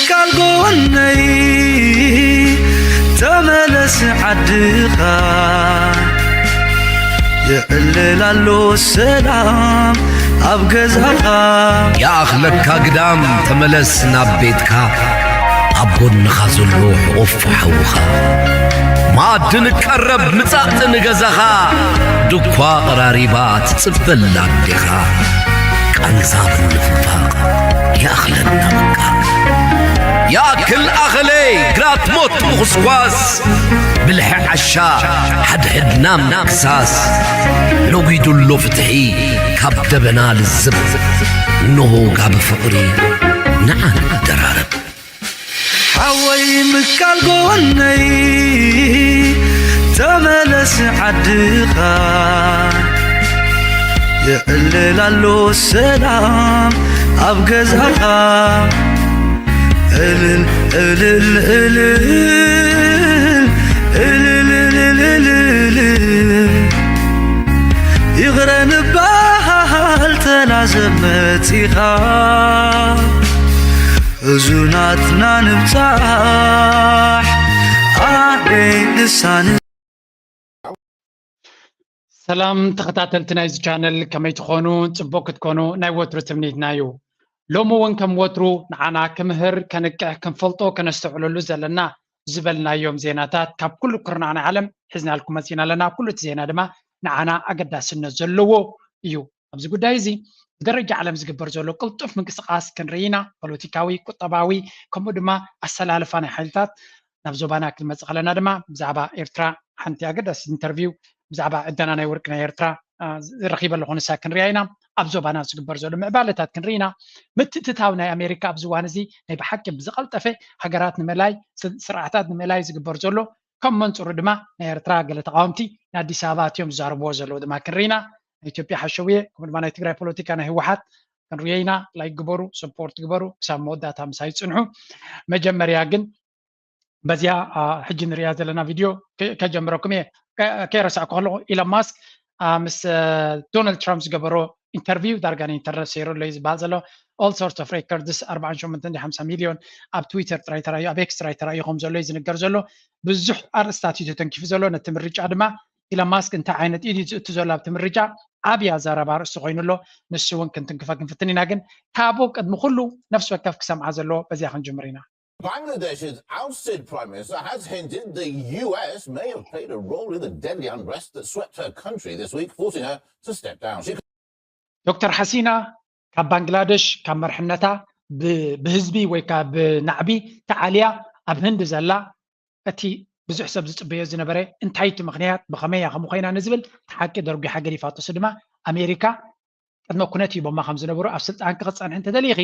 ቃል ጎነይ ተመለስ ዓድኻ፣ የዕልል ኣሎ ሰላም ኣብ ገዛኻ። ይኣኽለካ ግዳም ተመለስ ናብ ቤትካ፣ ኣብ ጎንኻ ዘሎ ሕቑፍ ሓውኻ። መኣዲ ንቀረብ ምጻእ ንገዛኻ፣ ድኳ ቀራሪባ ትጽበላ ኣዴኻ። ቃንዛ ምንፍፋቕ ይኣኽለና በቃ። ይኣክል ኣኸለይ ግራት ሞት ምኹስኳስ፣ ብልሒ ዓሻ ሓድሕድና ምክሳስ። ነጒዱ ኣሎ ፍትሒ ካብ ደበና ልዝብ፣ እንሆ ጋቢ ፍቕሪ ንዓ ንደራረብ። ሓወይ ምካል ጎነይ ተመለስ ዓድኻ፣ የዕልል ኣሎ ሰላም ኣብ ገዛኻ። እልል እልል እልል እልል እልል እልል፣ ይቕረ ንበሃል ተላዘብ መጺኻ፣ ሕዙናትና ንብጻሕ ኣደይ ልሳን። ሰላም ተኸታተልቲ ናይዚ ቻነል፣ ከመይ ትኾኑ? ጽቡቕ ክትኮኑ ናይ ወትሩ ትምኒትና እዩ። ሎሚ እውን ከም ወትሩ ንዓና ክምህር፣ ከንቅሕ፣ ክንፈልጦ፣ ከነስተውዕለሉ ዘለና ዝበልናዮም ዜናታት ካብ ኩሉ ኩርናዕ ናይ ዓለም ሒዝናልኩም መጺና ኣለና። ኩሉ እቲ ዜና ድማ ንዓና ኣገዳስነት ዘለዎ እዩ። ኣብዚ ጉዳይ እዚ ብደረጃ ዓለም ዝግበር ዘሎ ቅልጡፍ ምንቅስቓስ ክንርኢ ኢና። ፖለቲካዊ፣ ቁጠባዊ፣ ከምኡ ድማ ኣሰላልፋ ናይ ሓይልታት። ናብ ዞባና ክንመጽእ ከለና ድማ ብዛዕባ ኤርትራ ሓንቲ ኣገዳሲ ኢንተርቪው ብዛዕባ ዕደና ናይ ወርቂ ናይ ኤርትራ፣ አ፣ ረኺበ ኣለኹ፣ ንሳ ክንሪኣ ኢና። ኣብ ዞባና ዝግበር ዘሎ ምዕባለታት ክንርኢ ኢና። ምትእትታው ናይ ኣሜሪካ ኣብዚ እዋን እዚ ናይ ብሓቂ ብዝቐልጠፈ ሃገራት ንምእላይ፣ ስ-፣ ስርዓታት ንምእላይ ዝግበር ዘሎ፣ ከም መንጽሩ ድማ ናይ ኤርትራ ገለ ተቓወምቲ ንኣዲስ ኣበባ ኣትዮም ዝዛረብዎ ዘለዉ ድማ ክንርኢ ኢና። ናይ ኢትዮጵያ ሓሸውየ ከምኡ ድማ ናይ ትግራይ ፖለቲካ ናይ ህወሓት ክንሪኦ ኢና። ላይክ ግበሩ፣ ሰፖርት ግበሩ፣ ክሳብ መወዳእታ ምሳይ ጽንሑ። መጀመርያ ግን በዚኣ፣ አ፣ ሕጂ ንሪኣ ዘለና ቪድዮ ከ-፣ ከጀምረኩም እየ። ከ-፣ ከይረሳዕኩ ከለኹ ኢሎን ማስክ፣ አ፣ ምስ፣ አ፣ ዶናልድ ትራምፕ ዝገበሮ ኢንተርቪው ዳርጋ ንኢንተርነት ሰይሩ ኣሎ እዩ ዝበሃል ዘሎ። All sorts of records፣ ኣርባዓን ሸሞንተን ድዩ ሓምሳ ሚልዮን ኣብ ትዊተር ጥራይ ተራእዩ፣ ኣብ ኤክስ ጥራይ ተራእዩ ከም ዘሎ እዩ ዝንገር ዘሎ። ብዙሕ ኣርእስታት እዩ ተተንኪፉ ዘሎ። ነቲ ምርጫ ድማ ኢሎን ማስክ እንታይ ዓይነት ኢድ እዩ ዝእቱ ዘሎ ኣብቲ ምርጫ ዓብዪ ኣዛራቢ ኣርእስቲ ኮይኑ ኣሎ። ንሱ እውን ክንትንክፎ ክንፍትን ኢና። ግን ካብኡ ቅድሚ ኩሉ ነፍሲ ወከፍ ክሰምዓ ዘለዎ በዚኣ ክንጅምር ኢና። Bangladesh's ousted prime minister has hinted the U S may have played a role in the deadly unrest that swept her country this week, forcing her to step down. She ዶክተር ሓሲና ካብ ባንግላደሽ ካብ መርሕነታ ብ-፣ ብህዝቢ ወይ ከዓ ብናዕቢ ተዓልያ ኣብ ህንዲ ዘላ እቲ ብዙሕ ሰብ ዝጽበዮ ዝነበረ እንታይ እቲ ምኽንያት ብኸመይ እያ ከምኡ ኮይና ንዝብል ሓቂ ደርጒሓ ገዲፋቶ። እሱ ድማ ኣሜሪካ ቅድመ ኩነት ሂቦማ ከም ዝነበሩ ኣብ ስልጣንኪ ክትጸንሒ እንተደሊኺ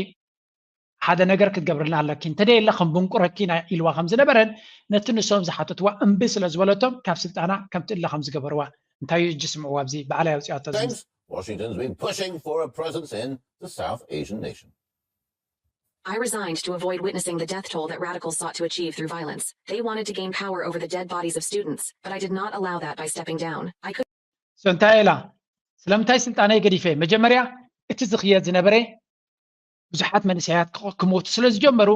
ሓደ ነገር ክትገብርልና ኣለኪ፣ እንተደየለ ከም ብንቁረኪ ኢና ኢልዋ ከም ዝነበረን ነቲ ንሶም ዝሓተትዋ እምቢ ስለ ዝበለቶም ካብ ስልጣና ከም ትእለ ከም ዝገበርዋ እንታይ እዩ እጂ ስምዕዋ ኣብዚ ባዕላ የውፅኣቶ እዚ Washington's been pushing for a presence in the South Asian nation. I resigned to avoid witnessing the death toll that radicals sought to achieve through violence. They wanted to gain power over the dead bodies of students, but I did not allow that by stepping down. I could So እንታይ ኢላ ስለምንታይ ስልጣነይ ገዲፈ መጀመርያ እቲ ዝኽየድ ዝነበረ ብዙሓት መንእሰያት ክሞቱ ስለ ዝጀመሩ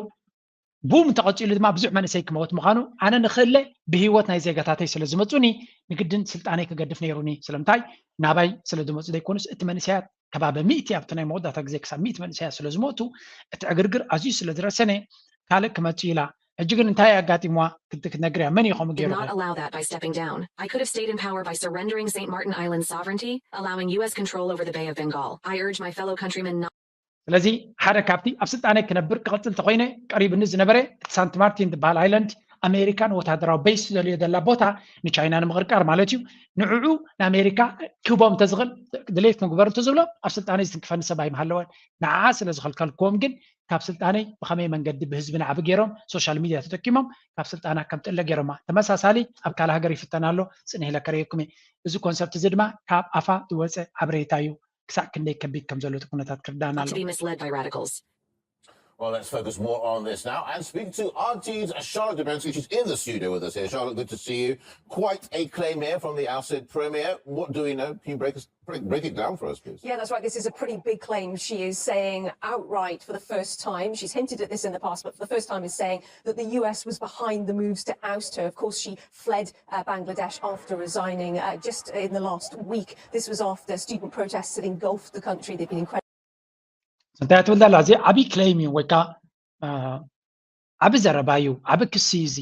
ብኡ እንተቐፂሉ ድማ ብዙሕ መንእሰይ ክመወት ምዃኑ ኣነ ንኽእለ ብህይወት ናይ ዜጋታተይ ስለ ዝመፁኒ ንግድን ስልጣነይ ክገድፍ ነይሩኒ። ስለምንታይ ናባይ ስለ ዝመፁ ዘይኮኑስ እቲ መንእሰያት ከባቢ ሚእቲ ኣብቲ ናይ መወዳእታ ግዜ ክሳብ ሚእቲ መንእሰያት ስለ ዝሞቱ እቲ ዕግርግር ኣዝዩ ስለ ዝረሰነ ካልእ ክመፅእ ኢላ። ሕጂ ግን እንታይ ኣጋጢምዋ ክትነግርያ መን እዩ ከምኡ ገይሩ? Allow that by stepping down. I could have stayed in power by surrendering Saint Martin Island's sovereignty, allowing U S control over the Bay of Bengal. I urge my fellow countrymen not ስለዚ ሓደ ካብቲ ኣብ ስልጣነይ ክነብር ክቕጽል እንተኾይነ ቀሪብኒ ዝነበረ እቲ ሳንት ማርቲን ዝበሃል ኣይላንድ ኣሜሪካ ንወታደራዊ ቤይስ ትደልዮ ዘላ ቦታ ንቻይና ንምቕርቃር ማለት እዩ። ንዕዑ ንኣሜሪካ ክህቦም እንተዝኽእል ድሌት ክግበር እንተዝብሎ ኣብ ስልጣነይ ዝትንክፈኒ ሰብ ኣይምሃለወን። ንዓዓ ስለ ዝኸልከልክዎም ግን ካብ ስልጣነይ ብኸመይ መንገዲ ብህዝቢ ናዕቢ ገይሮም ሶሻል ሚድያ ተጠቂሞም ካብ ስልጣና ከም ትእለ ገይሮማ። ተመሳሳሊ ኣብ ካልእ ሃገር ይፍተን ኣሎ፣ ጽንሕ ኢለ ከርእየኩም እየ። እዚ ኮንሰፕት እዚ ድማ ካብ ኣፋ ዝወጸ ሓበሬታ እዩ። ክሳዕ ክንደይ ከቢድ ከም ዘሎ እቲ ኩነታት ክርዳእና to ኣለዎ። be misled by radicals. Well, let's focus more on this now and speak to our team's Charlotte Dubensky. She's in the studio with us here. Charlotte, good to see you. Quite a claim here from the ousted Premier. What do we know? Can you break, us, break, break it down for us, please? Yeah, that's right. This is a pretty big claim. She is saying outright for the first time, she's hinted at this in the past, but for the first time is saying that the U S was behind the moves to oust her. Of course, she fled uh, Bangladesh after resigning uh, just in the last week. This was after student protests had engulfed the country. They've been incredibly እንታይ ትብል ዘላ? እዚ ዓብዪ ክሌም እዩ ወይ ከዓ ዓቢ ዘረባ እዩ፣ ዓቢ ክሲ እዩ እዚ።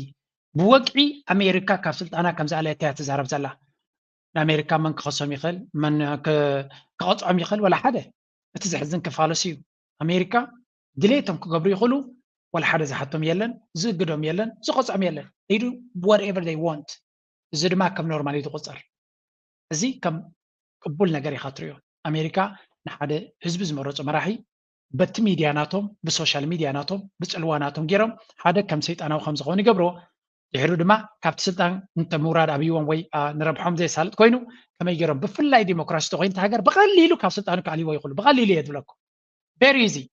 ብወግዒ ኣሜሪካ ካብ ስልጣና ከም ዝኣለየታ እያ ትዛረብ ዘላ። ንኣሜሪካ መን ክኸሶም ይኽእል፣ መን ክቐፅዖም ይኽእል፣ ወላ ሓደ። እቲ ዘሕዝን ክፋሉስ እዩ። ኣሜሪካ ድሌቶም ክገብሩ ይኽእሉ፣ ወላ ሓደ ዝሓቶም የለን፣ ዝእግዶም የለን፣ ዝቐፅዖም የለን። They do whatever they want። እዚ ድማ ከም ኖርማል እዩ ዝቑፀር። እዚ ከም ቅቡል ነገር ኢኻ ትሪኦ። ኣሜሪካ ንሓደ ህዝቢ ዝመረፁ መራሒ በቲ ሚድያ ናቶም፣ ብሶሻል ሚድያ ናቶም፣ ብፅልዋ ናቶም ገይሮም ሓደ ከም ሰይጣናዊ ከም ዝኾኑ ይገብርዎ። ድሕሩ ድማ ካብቲ ስልጣን እንተ ምውራድ ኣብይዎም ወይ ንረብሖም ዘየሳልጥ ኮይኑ ከመይ ገይሮም፣ ብፍላይ ዲሞክራሲ ተኮይኑ ሃገር ብቐሊሉ ካብ ስልጣኑ ክኣልይዎ ይኽእሉ። ብቐሊሉ እየ ዝብለኩም። Very easy።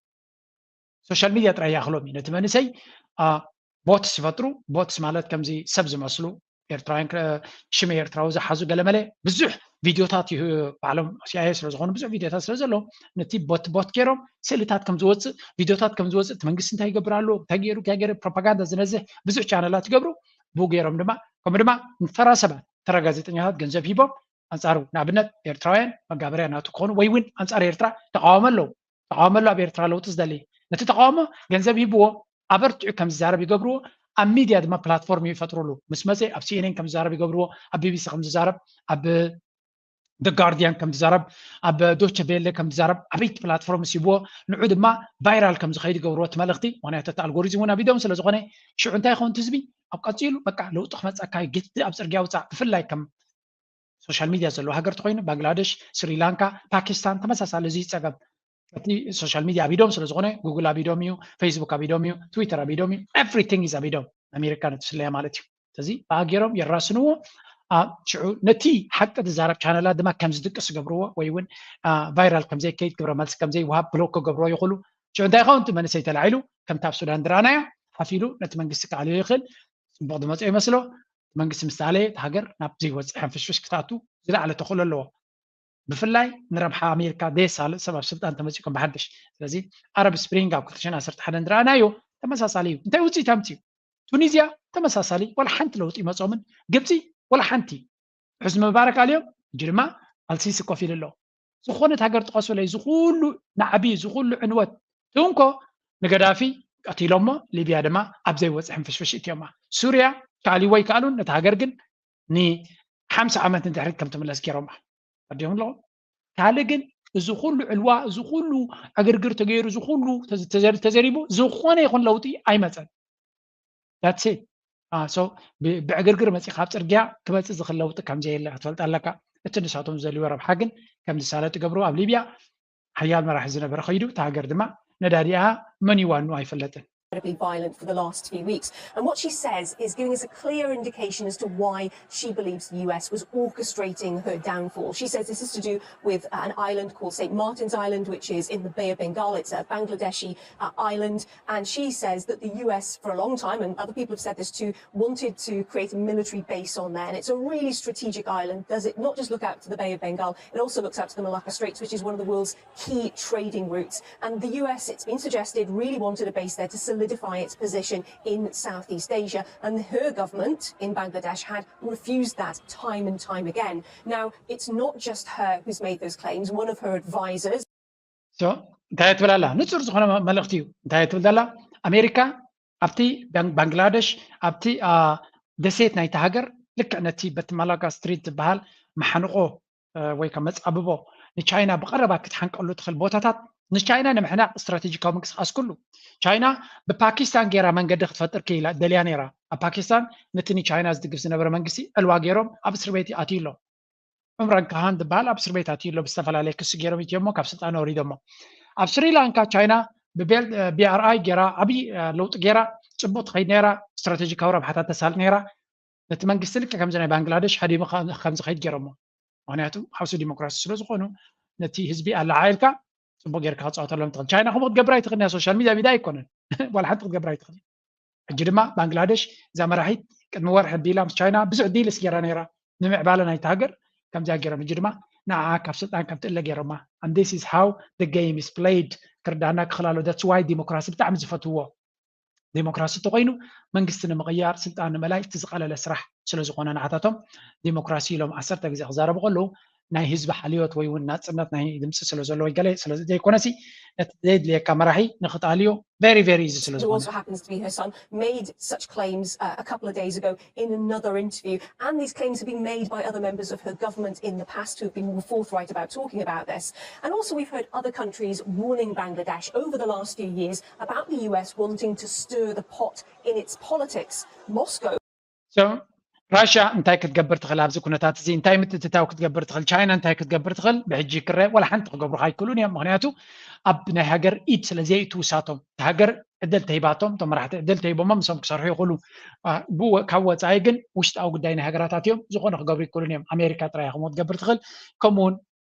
ሶሻል ሚድያ ጥራይ ይኣኽሎም እዩ። ነቲ መንእሰይ ቦትስ ይፈጥሩ። ቦትስ ማለት ከምዚ ሰብ ዝመስሉ ኤርትራውያን ሽመ ኤርትራዊ ዝሓዙ ገለመለ ብዙሕ ቪድዮታት ባዕሎም ሲኣይኤ ስለዝኾኑ ብዙሕ ቪድዮታት ስለ ዘለዎም ነቲ ቦት ቦት ገይሮም ስእልታት ከም ዝወፅእ ቪድዮታት ከም ዝወፅእ እቲ መንግስቲ እንታይ ይገብር ኣሎ እንታይ ገይሩ እንታይ ገይሩ ፕሮፓጋንዳ ዝነዝሕ ብዙሕ ቻነላት ይገብሩ። ብኡ ገይሮም ድማ ከምኡ ድማ ንተራ ሰባት ተራ ጋዜጠኛታት ገንዘብ ሂቦም ኣንፃሩ ንኣብነት ኤርትራውያን መጋበርያ ናቱ ክኾኑ ወይ እውን ኣንፃር ኤርትራ ተቃወሞ ኣለዉ። ተቃወሞ ኣሎ ኣብ ኤርትራ ለውጢ ዝደሊ ነቲ ተቃውሞ ገንዘብ ሂብዎ ኣበርቲዑ ከም ዝዛረብ ይገብርዎ። ኣብ ሚድያ ድማ ፕላትፎርም ይፈጥሩሉ። ምስ መፀ ኣብ ሲኤንኤን ከም ዝዛረብ ይገብርዎ፣ ኣብ ቢቢሲ ከም ዝዛረብ፣ ኣብ ደ ጋርዲያን ከም ዝዛረብ፣ ኣብ ዶቸ ቬለ ከም ዝዛረብ ዓበይቲ ፕላትፎርም ሲብዎ ንዑ ድማ ቫይራል ከም ዝኸይድ ይገብርዎ እቲ መልእኽቲ። ምክንያቱ እቲ ኣልጎሪዝም እውን ኣቢዶም ስለ ዝኾነ ሽዑ እንታይ ይኸውን ህዝቢ ኣብ ቀፂሉ በቃ ለውጢ ክመፀካ ግድ ኣብ ፅርግያ ውፃእ። ብፍላይ ከም ሶሻል ሚድያ ዘለዎ ሃገር ተኮይኑ ባንግላደሽ፣ ስሪላንካ፣ ፓኪስታን ተመሳሳሊ እዚ ፀገም እቲ ሶሻል ሚድያ ኣቢዶም ስለ ዝኾነ ጉግል ኣቢዶም እዩ፣ ፌስቡክ ኣቢዶም እዩ፣ ትዊተር ኣቢዶም እዩ፣ everything is ኣቢዶም ኣሜሪካ ነቲ ስለያ ማለት እዩ። ስለዚ ብኣ ገይሮም የራስንዎ። ሽዑ ነቲ ሓቂ ዝዛረብ ቻነላት ድማ ከም ዝድቅስ ይገብርዎ ወይ እውን ቫይራል ከም ዘይከይድ ግብረ መልሲ ከም ዘይወሃብ ብሎክ ክገብርዎ ይኽእሉ። ሽዑ እንታይ ይኸውን እቲ መንእሰይ ተላዒሉ ከምቲ ኣብ ሱዳን ዝረኣናዮ ሓፍ ኢሉ ነቲ መንግስቲ ክኣልዮ ይኽእል። ፅቡቕ ዝመፅኦ ይመስሎ። መንግስቲ ምስ ተኣለየ እቲ ሃገር ናብ ዘይወፅእ ሕንፍሽፍሽ ክትኣቱ ዝለዓለ ተኽእሎ ኣለዎ። ብፍላይ ንረብሓ ኣሜሪካ ዘየሳልጥ ሰብ ኣብ ስልጣን ተመፂኡ ከም ብሓድሽ። ስለዚ ኣረብ ስፕሪንግ ኣብ ክልተ ሽሕን ዓሰርተ ሓደን ዝረኣናዮ ተመሳሳሊ እዩ። እንታይ ውፅኢት ኣምፅኡ? ቱኒዝያ ተመሳሳሊ ዋላ ሓንቲ ለውጢ ይመፆምን ግብፂ ዋላ ሓንቲ። ሕዝቢ ምባረክ ኣልዮም ሕጂ ድማ ኣልሲሲ ኮፍ ኢሉ ኣሎ። ዝኾነት ሃገር ጥቀሱለይ ዝኹሉ ናዕቢ ዝኹሉ ዕንወት ትንኮ ንገዳፊ ቀቲሎሞ ሊብያ ድማ ኣብ ዘይወፅእ ሕንፍሽፍሽ እትዮማ። ሱርያ ክኣልይዎ ይከኣሉን ነቲ ሃገር ግን ንሓምሳ ዓመት ንድሕሪት ከም ትምለስ ገይሮማ። ኣዲኦም ኣለኹም ካልእ ግን እዚ ኩሉ ዕልዋ እዚ ኩሉ ዕግርግር ተገይሩ እዚ ኩሉ ተዘሪቡ ዝኾነ ይኹን ለውጢ ኣይመፀን። That's it። ብዕግርግር መፂኻ ኣብ ፅርግያ ክመፅእ ዝኽእል ለውጢ ከምዘየለ ክትፈልጥ ኣለካ። እቲ ንሳቶም ዝደልይዎ ረብሓ ግን ከም ዝሳለጥ ይገብሩ። ኣብ ሊብያ ሓያል መራሒ ዝነበረ ከይዱ እታ ሃገር ድማ ነዳዲኣ መን ይዋኑ ኣይፈለጥን። Incredibly violent for the last few weeks. And what she says is giving us a clear indication as to why she believes the U S was orchestrating her downfall. She says this is to do with uh, an island called Saint Martin's Island, which is in the Bay of Bengal. It's a Bangladeshi uh, island. And she says that the U S, for a long time, and other people have said this too, wanted to create a military base on there. And it's a really strategic island. Does it not just look out to the Bay of Bengal, it also looks out to the Malacca Straits, which is one of the world's key trading routes. And the U S, it's been suggested, really wanted a base there to solidify its position in Southeast Asia. And her government in Bangladesh had refused that time and time again. Now, it's not just her who's made those claims. One of her advisors, እንታይ ትብል ኣላ? ንፁር ዝኾነ መልእኽቲ እዩ። እንታይ ትብል ዘላ? ኣሜሪካ ኣብቲ ባንግላደሽ ኣብቲ ደሴት ናይቲ ሃገር ልክዕ ነቲ በቲ ማላጋ ስትሪት ዝበሃል መሓንቆ ወይ ከዓ መፃብቦ ንቻይና ብቐረባ ክትሓንቀሉ ትኽእል ቦታታት ንቻይና ንምሕናቕ ስትራቴጂካዊ ምንቅስቃስ ኩሉ ቻይና ብፓኪስታን ገይራ መንገዲ ክትፈጥር ክኢላ ደልያ ነይራ። ኣብ ፓኪስታን ነቲ ንቻይና ዝድግፍ ዝነበረ መንግስቲ ዕልዋ ገይሮም ኣብ እስር ቤት ኣትዩ ኣሎ። ዑምራን ካሃን ዝበሃል ኣብ እስር ቤት ኣትዩ ኣሎ። ብዝተፈላለየ ክሲ ገይሮም እትዮሞ ካብ ስልጣን ኣውሪዶሞ። ኣብ ስሪላንካ ቻይና ብቢኣርኣይ ገይራ ዓብዪ ለውጢ ገይራ ፅቡቅ ትኸይድ ነይራ። ስትራቴጂካዊ ረብሓታት ተሳልጥ ነይራ። ነቲ መንግስቲ ልክዕ ከምዚ ናይ ባንግላደሽ ሃዲሙ ከም ዝኸይድ ገይሮሞ። ምክንያቱ ሃውሲ ዲሞክራሲ ስለ ዝኾኑ ነቲ ህዝቢ ኣለዓዒልካ ጽቡቅ ጌርካ ክትጻወተሎም ትኽእል። ቻይና ከምኡ ክትገብር ኣይትኽእልን እያ። ሶሻል ሚድያ ቢዳ ኣይኮነን። ዋላ ሓንቲ ክትገብር ኣይትኽእል። ሕጂ ድማ ባንግላደሽ እዛ መራሒት ቅድሚ ወርሒ ኣቢላ ምስ ቻይና ብዙሕ ዲልስ ገይራ ነይራ፣ ንምዕባለ ናይቲ ሃገር ከምዚኣ ገይሮም። ሕጂ ድማ ንዓ ካብ ስልጣን ከም ትእለ ገይሮማ። And this is how the game is played። ክርዳና ክኽላሎ። That's why ዲሞክራሲ ብጣዕሚ ዝፈትዎ። ዴሞክራሲ እንተኮይኑ መንግስቲ ንምቕያር፣ ስልጣን ንምእላይ እቲ ዝቐለለ ስራሕ ስለ ዝኾነ፣ ንዓታቶም ዴሞክራሲ ኢሎም ዓሰርተ ግዜ ክዛረቡ ከለዉ ናይ ህዝቢ ሓልዮት ወይ እውን ናፅነት ናይ ድምፂ ስለ ዘለዎ ገለ ስለ ዘይኮነሲ፣ ነቲ ዘየድልየካ መራሒ ንኽትኣልዮ very very easy ስለ who ዝኾነ። Also happens to be her son, made such claims uh, a couple of days ago in another interview. And these claims have been made by other members of her government in the past who have been more forthright about talking about this. And also, we've heard other countries warning Bangladesh over the last few years about the U S wanting to stir the pot in its politics. Moscow So ራሽያ እንታይ ክትገብር ትኽእል? ኣብዚ ኩነታት እዚ እንታይ ምትእትታው ክትገብር ትኽእል? ቻይና እንታይ ክትገብር ትኽእል? ብሕጂ ክረአ ዋላ ሓንቲ ክገብሩኻ ኣይክእሉን እዮም። ምክንያቱ ኣብ ናይ ሃገር ኢድ ስለ ዘየእትዉ፣ ሳቶም እቲ ሃገር ዕድል ተሂባቶም፣ እቶም መራሕቲ ዕድል ተሂቦሞም ንሶም ክሰርሑ ይኽእሉ። አ፣ ብወ- ካብ ወፃኢ ግን ውሽጣዊ ጉዳይ ናይ ሃገራት ኣትዮም ዝኾነ ክገብሩ ይክእሉን እዮም። ኣሜሪካ ጥራይ እያ ከምኡ ትገብር ትኽእል። ከምኡውን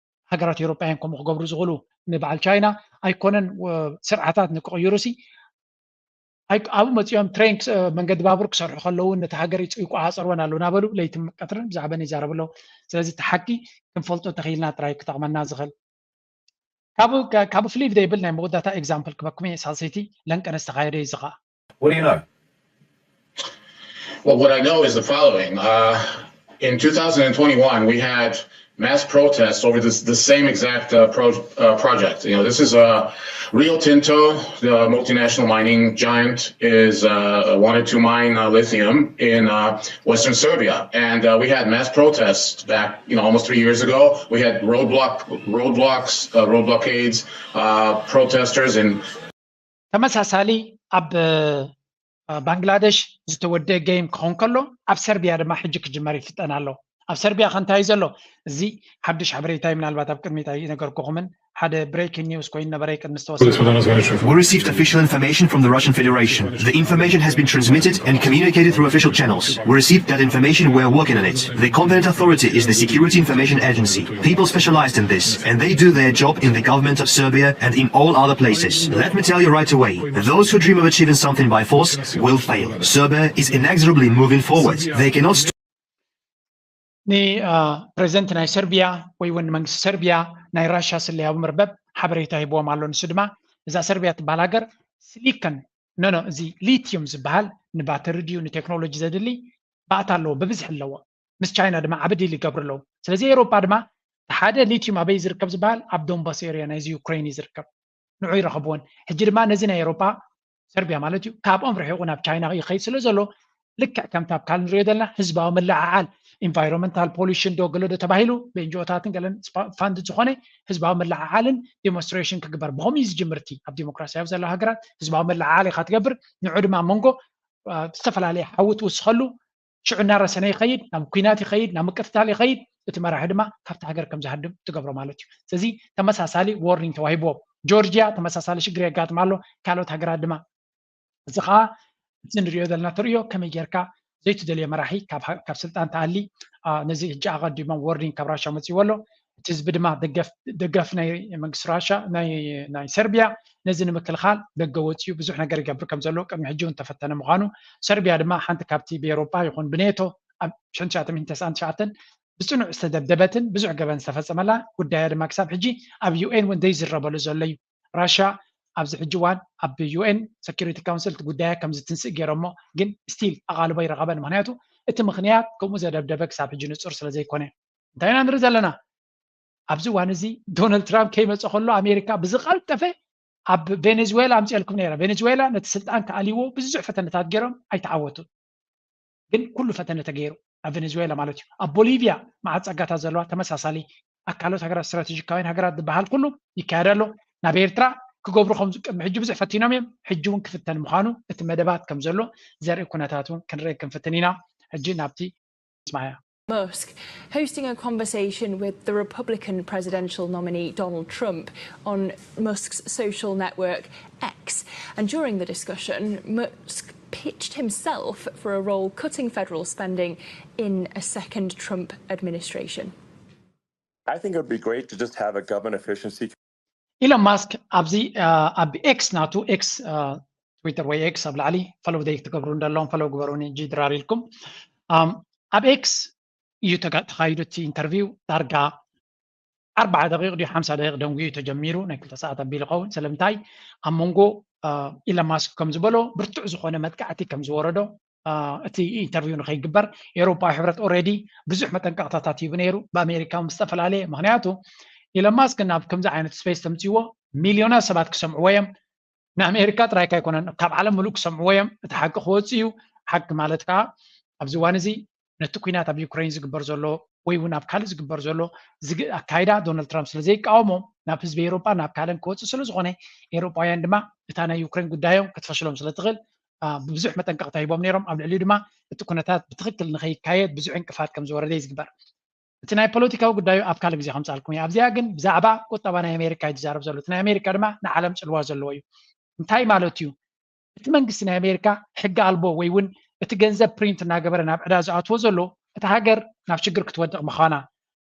ሃገራት ኤውሮጳውያን ከምኡ ክገብሩ ዝኽእሉ። ንበዓል ቻይና ኣይኮነን፣ ወ- ስርዓታት ንክቕይሩ ሲ ኣይ- ኣብኡ መፂኦም ትሬን ክስ- መንገዲ ባቡር ክሰርሑ ከለዉ ነቲ ሃገር ይፅ- ይቆፃፀርወን ኣለዉ እናበሉ ለይትን ቀትርን ብዛዕባ ይዛረቡ ኣለዉ። ስለዚ እቲ ሓቂ ክንፈልጦ ተኽኢልና ጥራይ ክጠቕመና ዝኽእል። ካብ ካብ ፍሊፕ ዘይብል ናይ መወዳእታ ኤግዛምፕል ክበኩም እየ። ሳልሰይቲ ለንቀነ ዝተኻየደ እዩ እዚ ኸዓ። What do you know? Well, what I know is the following. Uh, in two thousand twenty-one, we had mass protests over this the same exact uh, pro, uh, project. You know, this is uh, Rio Tinto, the multinational mining giant, is uh, wanted to mine uh, lithium in uh, western Serbia, and uh, we had mass protests back, you know, almost three years ago. We had roadblock roadblocks, uh, road blockades, uh, protesters, and ተመሳሳሊ ኣብ እ፣ ባንግላደሽ ዝተወደአ ጌም ክኸውን ከሎ፣ ኣብ ሰርቢያ ድማ ሕጂ ክጅመር ይፍጠን ኣሎ። ኣብ ሰርቢያ ከ እንታይ እዩ ዘሎ? እዚ ሓድሽ ሓበሬታ እዩ። ምናልባት ኣብ ቅድሚት ኣይነገርኩኹምን፣ ሓደ ብሬኪንግ ኒውስ ኮይኑ ነበረ ቅድሚ ዝተወሰነ። We received official information from the Russian Federation. The information has been transmitted and communicated through official channels. We received that information, we're working on it. The competent authority is the Security Information Agency. People specialized in this, and they do their job in the government of Serbia and in all other places. Let me tell you right away, those who dream of achieving something by force will fail. Serbia is inexorably moving forward. They cannot stop ንፕሬዚደንት ናይ ሰርቢያ ወይ እውን መንግስቲ ሰርቢያ ናይ ራሻ ስለያዊ መርበብ ሓበሬታ ሂብዎም ኣሎ። ንሱ ድማ እዛ ሰርቢያ ትበሃል ሃገር ሲሊከን ኖ ኖ እዚ ሊቲዩም ዝበሃል ንባተሪ ድዩ ንቴክኖሎጂ ዘድሊ ባእታ ኣለዎ፣ ብብዝሒ ኣለዎ። ምስ ቻይና ድማ ዓቢ ዲል ይገብሩ ኣለዉ። ስለዚ ኤውሮጳ ድማ ሓደ ሊቲዩም ኣበይ ዝርከብ ዝበሃል ኣብ ዶንባስ ኤርያ ናይዚ ዩክሬን እዩ ዝርከብ። ንዑ ይረኸብዎን። ሕጂ ድማ ነዚ ናይ ኤውሮጳ ሰርቢያ ማለት እዩ ካብኦም ርሒቑ ናብ ቻይና ይኸይድ ስለ ዘሎ ልክዕ ከምቲ ኣብ ካል ንሪኦ ዘለና ህዝባዊ ምልዕዓል ኢንቫይሮንመንታል ፖሊሽን ዶ ገለ ዶ ተባሂሉ ብኤንጂኦታትን ገለን ስፓ- ፋንድ ዝኾነ ህዝባዊ ምልዕዓልን ዲሞንስትሬሽን ክግበር ብኸምኡ እዩ ዝጅምር። እቲ ኣብ ዲሞክራሲያዊ ዘለዋ ሃገራት ህዝባዊ ምልዕዓል ኢኻ ትገብር። ንዑ ድማ ኣብ መንጎ አ፣ ዝተፈላለየ ሓዊ ትውስኸሉ ሽዑ እናረሰነ ይኸይድ፣ ናብ ኩናት ይኸይድ፣ ናብ ምቅትታል ይኸይድ። እቲ መራሒ ድማ ካብቲ ሃገር ከም ዝሃድም ትገብሮ ማለት እዩ። ስለዚ ተመሳሳሊ ዎርኒንግ ተዋሂብዎም። ጆርጂያ ተመሳሳሊ ሽግር የጋጥማ ኣሎ። ካልኦት ሃገራት ድማ እዚ ከዓ እቲ ንሪኦ ዘለና ተርእዮ ከመይ ጌርካ ዘይትደልዮ መራሒ ካብ ሃ- ካብ ስልጣን ተኣሊ። አ፣ ነዚ ሕጂ ኣቐዲሞም ዎርኒንግ ካብ ራሻ መፅእዎ ኣሎ። እቲ ህዝቢ ድማ ደገፍ ደገፍ ናይ መንግስቲ ራሻ ናይ ናይ ሰርቢያ ነዚ ንምክልኻል ደገ ወፂኡ ብዙሕ ነገር ይገብር ከም ዘሎ ቅድሚ ሕጂ እውን ተፈተነ ምዃኑ። ሰርቢያ ድማ ሓንቲ ካብቲ ብኤውሮጳ ይኹን ብኔቶ ኣብ ሽሕን ትሽዓተ ሚእትን ተስዓን ትሽዓተን ብፅኑዕ ዝተደብደበትን ብዙሕ ገበን ዝተፈፀመላ ጉዳያ ድማ ክሳብ ሕጂ ኣብ ዩኤን እውን ዘይዝረበሉ ዘሎ እዩ። ራሻ ኣብዚ ሕጂ እዋን ኣብ ዩኤን ሰኪሪቲ ካውንስል እቲ ጉዳያ ከም ዝትንስእ ገይሮሞ ግን ስቲል ኣቓልቦ ይረኸበን። ምክንያቱ እቲ ምክንያት ከምኡ ዘደብደበ ክሳብ ሕጂ ንፁር ስለ ዘይኮነ። እንታይ ኢና ንርኢ ዘለና? ኣብዚ እዋን እዚ ዶናልድ ትራምፕ ከይመፀ ከሎ ኣሜሪካ ብዝቐልጠፈ ኣብ ቬኔዙዌላ ኣምፅኤልኩም ነይራ። ቬኔዙዌላ ነቲ ስልጣን ክኣልይዎ ብዙሕ ፈተነታት ገይሮም ኣይተዓወቱን። ግን ኩሉ ፈተነ ተገይሩ ኣብ ቬኔዙዌላ ማለት እዩ። ኣብ ቦሊቪያ መዓት ፀጋታት ዘለዋ ተመሳሳሊ ኣብ ካልኦት ሃገራት ስትራቴጂካውያን ሃገራት ዝበሃል ኩሉ ይካየድ ኣሎ። ናብ ኤርትራ ክገብሩ ከም ቅድሚ ሕጂ ብዙሕ ፈቲኖም እዮም። ሕጂ እውን ክፍተን ምዃኑ እቲ መደባት ከም ዘሎ ዘርኢ ኩነታት እውን ክንርኢ ክንፍትን ኢና። ሕጂ ናብቲ ስማያ Musk hosting a conversation with the Republican presidential nominee Donald Trump on Musk's social network X. And during the discussion, Musk pitched himself for a role cutting federal spending in a second Trump administration. I think it would be great to just have a government efficiency ኢሎን ማስክ ኣብዚ ኣብ ኤክስ ናቱ ኤክስ ትዊተር ወይ ኤክስ ኣብ ላዕሊ ፈለው ደይ ትገብሩ እንደለዎም ፈለው ግበሩኒ ጂ ድራር ኢልኩም ኣብ ኤክስ እዩ ተካይዱ እቲ ኢንተርቪው ዳርጋ ኣርባዓ ደቂቕ ድዩ ሓምሳ ደቂቕ ደንጉዩ ተጀሚሩ ናይ ክልተ ሰዓት ኣቢሉ ኸውን ስለምንታይ ኣብ መንጎ ኢሎን ማስክ ከም ዝበሎ ብርቱዕ ዝኾነ መጥቃዕቲ ከም ዝወረዶ እቲ ኢንተርቪው ንከይግበር ኤሮፓዊ ሕብረት ኦረዲ ብዙሕ መጠንቀቕታታት ሂቡ ነይሩ ብኣሜሪካ ምስ ዝተፈላለየ ምክንያቱ ኢሎን ማስክ ናብ ከምዚ ዓይነት ስፔስ ተምፅዎ ሚልዮናት ሰባት ክሰምዕዎ እዮም ንኣሜሪካ ጥራይካ ኣይኮነን ካብ ዓለም ምሉእ ክሰምዕዎ እዮም እቲ ሓቂ ክወፅ እዩ ሓቂ ማለት ከዓ ኣብዚ እዋን እዚ ነቲ ኩናት ኣብ ዩክሬን ዝግበር ዘሎ ወይ እውን ኣብ ካልእ ዝግበር ዘሎ ኣካይዳ ዶናልድ ትራምፕ ስለ ዘይቃወሞ ናብ ህዝቢ ኤሮጳ ናብ ካልእን ክወፅእ ስለ ዝኾነ ኤሮጳውያን ድማ እታ ናይ ዩክሬን ጉዳዮም ክትፈሽሎም ስለ ትኽእል ብዙሕ መጠንቀቕታ ሂቦም ነይሮም ኣብ ልዕሊኡ ድማ እቲ ኩነታት ብትኽክል ንኸይካየድ ብዙሕ ዕንቅፋት ከም ዝወረደ እዩ ዝግበር እቲ ናይ ፖለቲካዊ ጉዳዩ ኣብ ካልእ ግዜ ከምፃልኩም እየ ኣብዚኣ ግን ብዛዕባ ቁጠባ ናይ ኣሜሪካ እዩ ዝዛረብ ዘሎ እቲ ናይ ኣሜሪካ ድማ ንዓለም ፅልዋ ዘለዎ እዩ እንታይ ማለት እዩ እቲ መንግስቲ ናይ ኣሜሪካ ሕጊ ኣልቦ ወይ እውን እቲ ገንዘብ ፕሪንት እናገበረ ናብ ዕዳ ዝኣትዎ ዘሎ እቲ ሃገር ናብ ሽግር ክትወድቕ ምዃና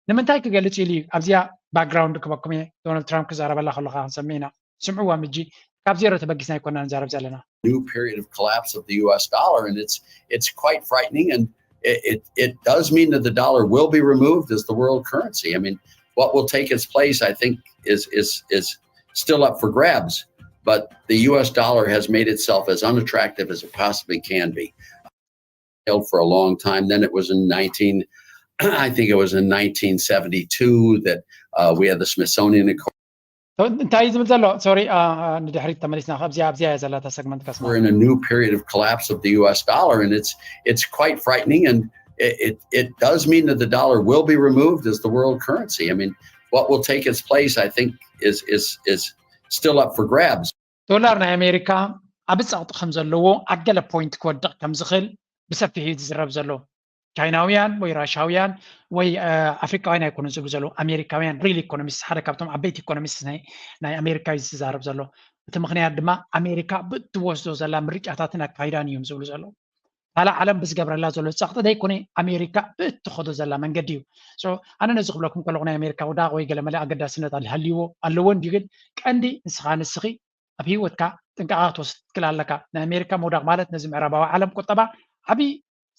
ንምንታይ ክገልፅ ኢሉ እዩ ኣብዚኣ ባክግራውንድ ክበኩም እየ ዶናልድ ትራምፕ ክዛረበላ ከለካ ክንሰምዕ ኢና ስምዕዋ ምጂ ካብ ዜሮ ተበጊስና ኣይኮና ንዛረብ ዘለና new period of collapse of the U S dollar, and it's it's quite frightening. And it, it, it does mean that the dollar will be removed as the world currency. I mean, what will take its place, I think, is is is still up for grabs. But the U S dollar has made itself as unattractive as it possibly can be. Held for a long time. Then it was in nineteen, I think it was in nineteen seventy-two that uh, we had the Smithsonian Accord. እንታይ እዩ ዝብል ዘሎ ሶሪ ንድሕሪት ተመሊስና ካብዚኣ ኣብዚኣ እያ ዘላታ ሰግመንት ከስማ We're in a new period of collapse of the U S dollar, and it's it's quite frightening. And it, it, it does mean that the dollar will be removed as the world currency. I mean, what will take its place, I think, is is is still up for grabs. ዶላር ናይ ኣሜሪካ ዓቢ ጸቕጢ ከም ዘለዎ ኣብ ገለ ፖይንት ክወድቕ ከም ዝኽእል ብሰፊሑ እዩ ዝዝረብ ዘሎ። ቻይናውያን ወይ ራሻውያን ወይ ኣፍሪካውያን ኣይኮኑን ዝብሉ ዘለዉ ኣሜሪካውያን ሪል ኢኮኖሚስት ሓደ ካብቶም ዓበይቲ ኢኮኖሚስት ናይ ኣሜሪካ እዩ ዝዛረብ ዘሎ። እቲ ምኽንያት ድማ ኣሜሪካ ብእትወስዶ ዘላ ምርጫታትን ኣካይዳን እዮም ዝብሉ ዘለዉ። ካልእ ዓለም ብዝገብረላ ዘሎ ጸቕጢ ዘይኮነ ኣሜሪካ ብእትኸዶ ዘላ መንገዲ እዩ። ኣነ ነዚ ክብለኩም ከለኹ ናይ ኣሜሪካ ውዳቕ ወይ ገለመለ ኣገዳስነት ሃልይዎ ኣለዎ እንዲዩ ግን ቀንዲ ንስኻ ንስኺ ኣብ ህይወትካ ጥንቃቐ ክትወስድ ትክል ኣለካ። ናይ ኣሜሪካ ምውዳቕ ማለት ነዚ ምዕራባዊ ዓለም ቁጠባ ዓብዪ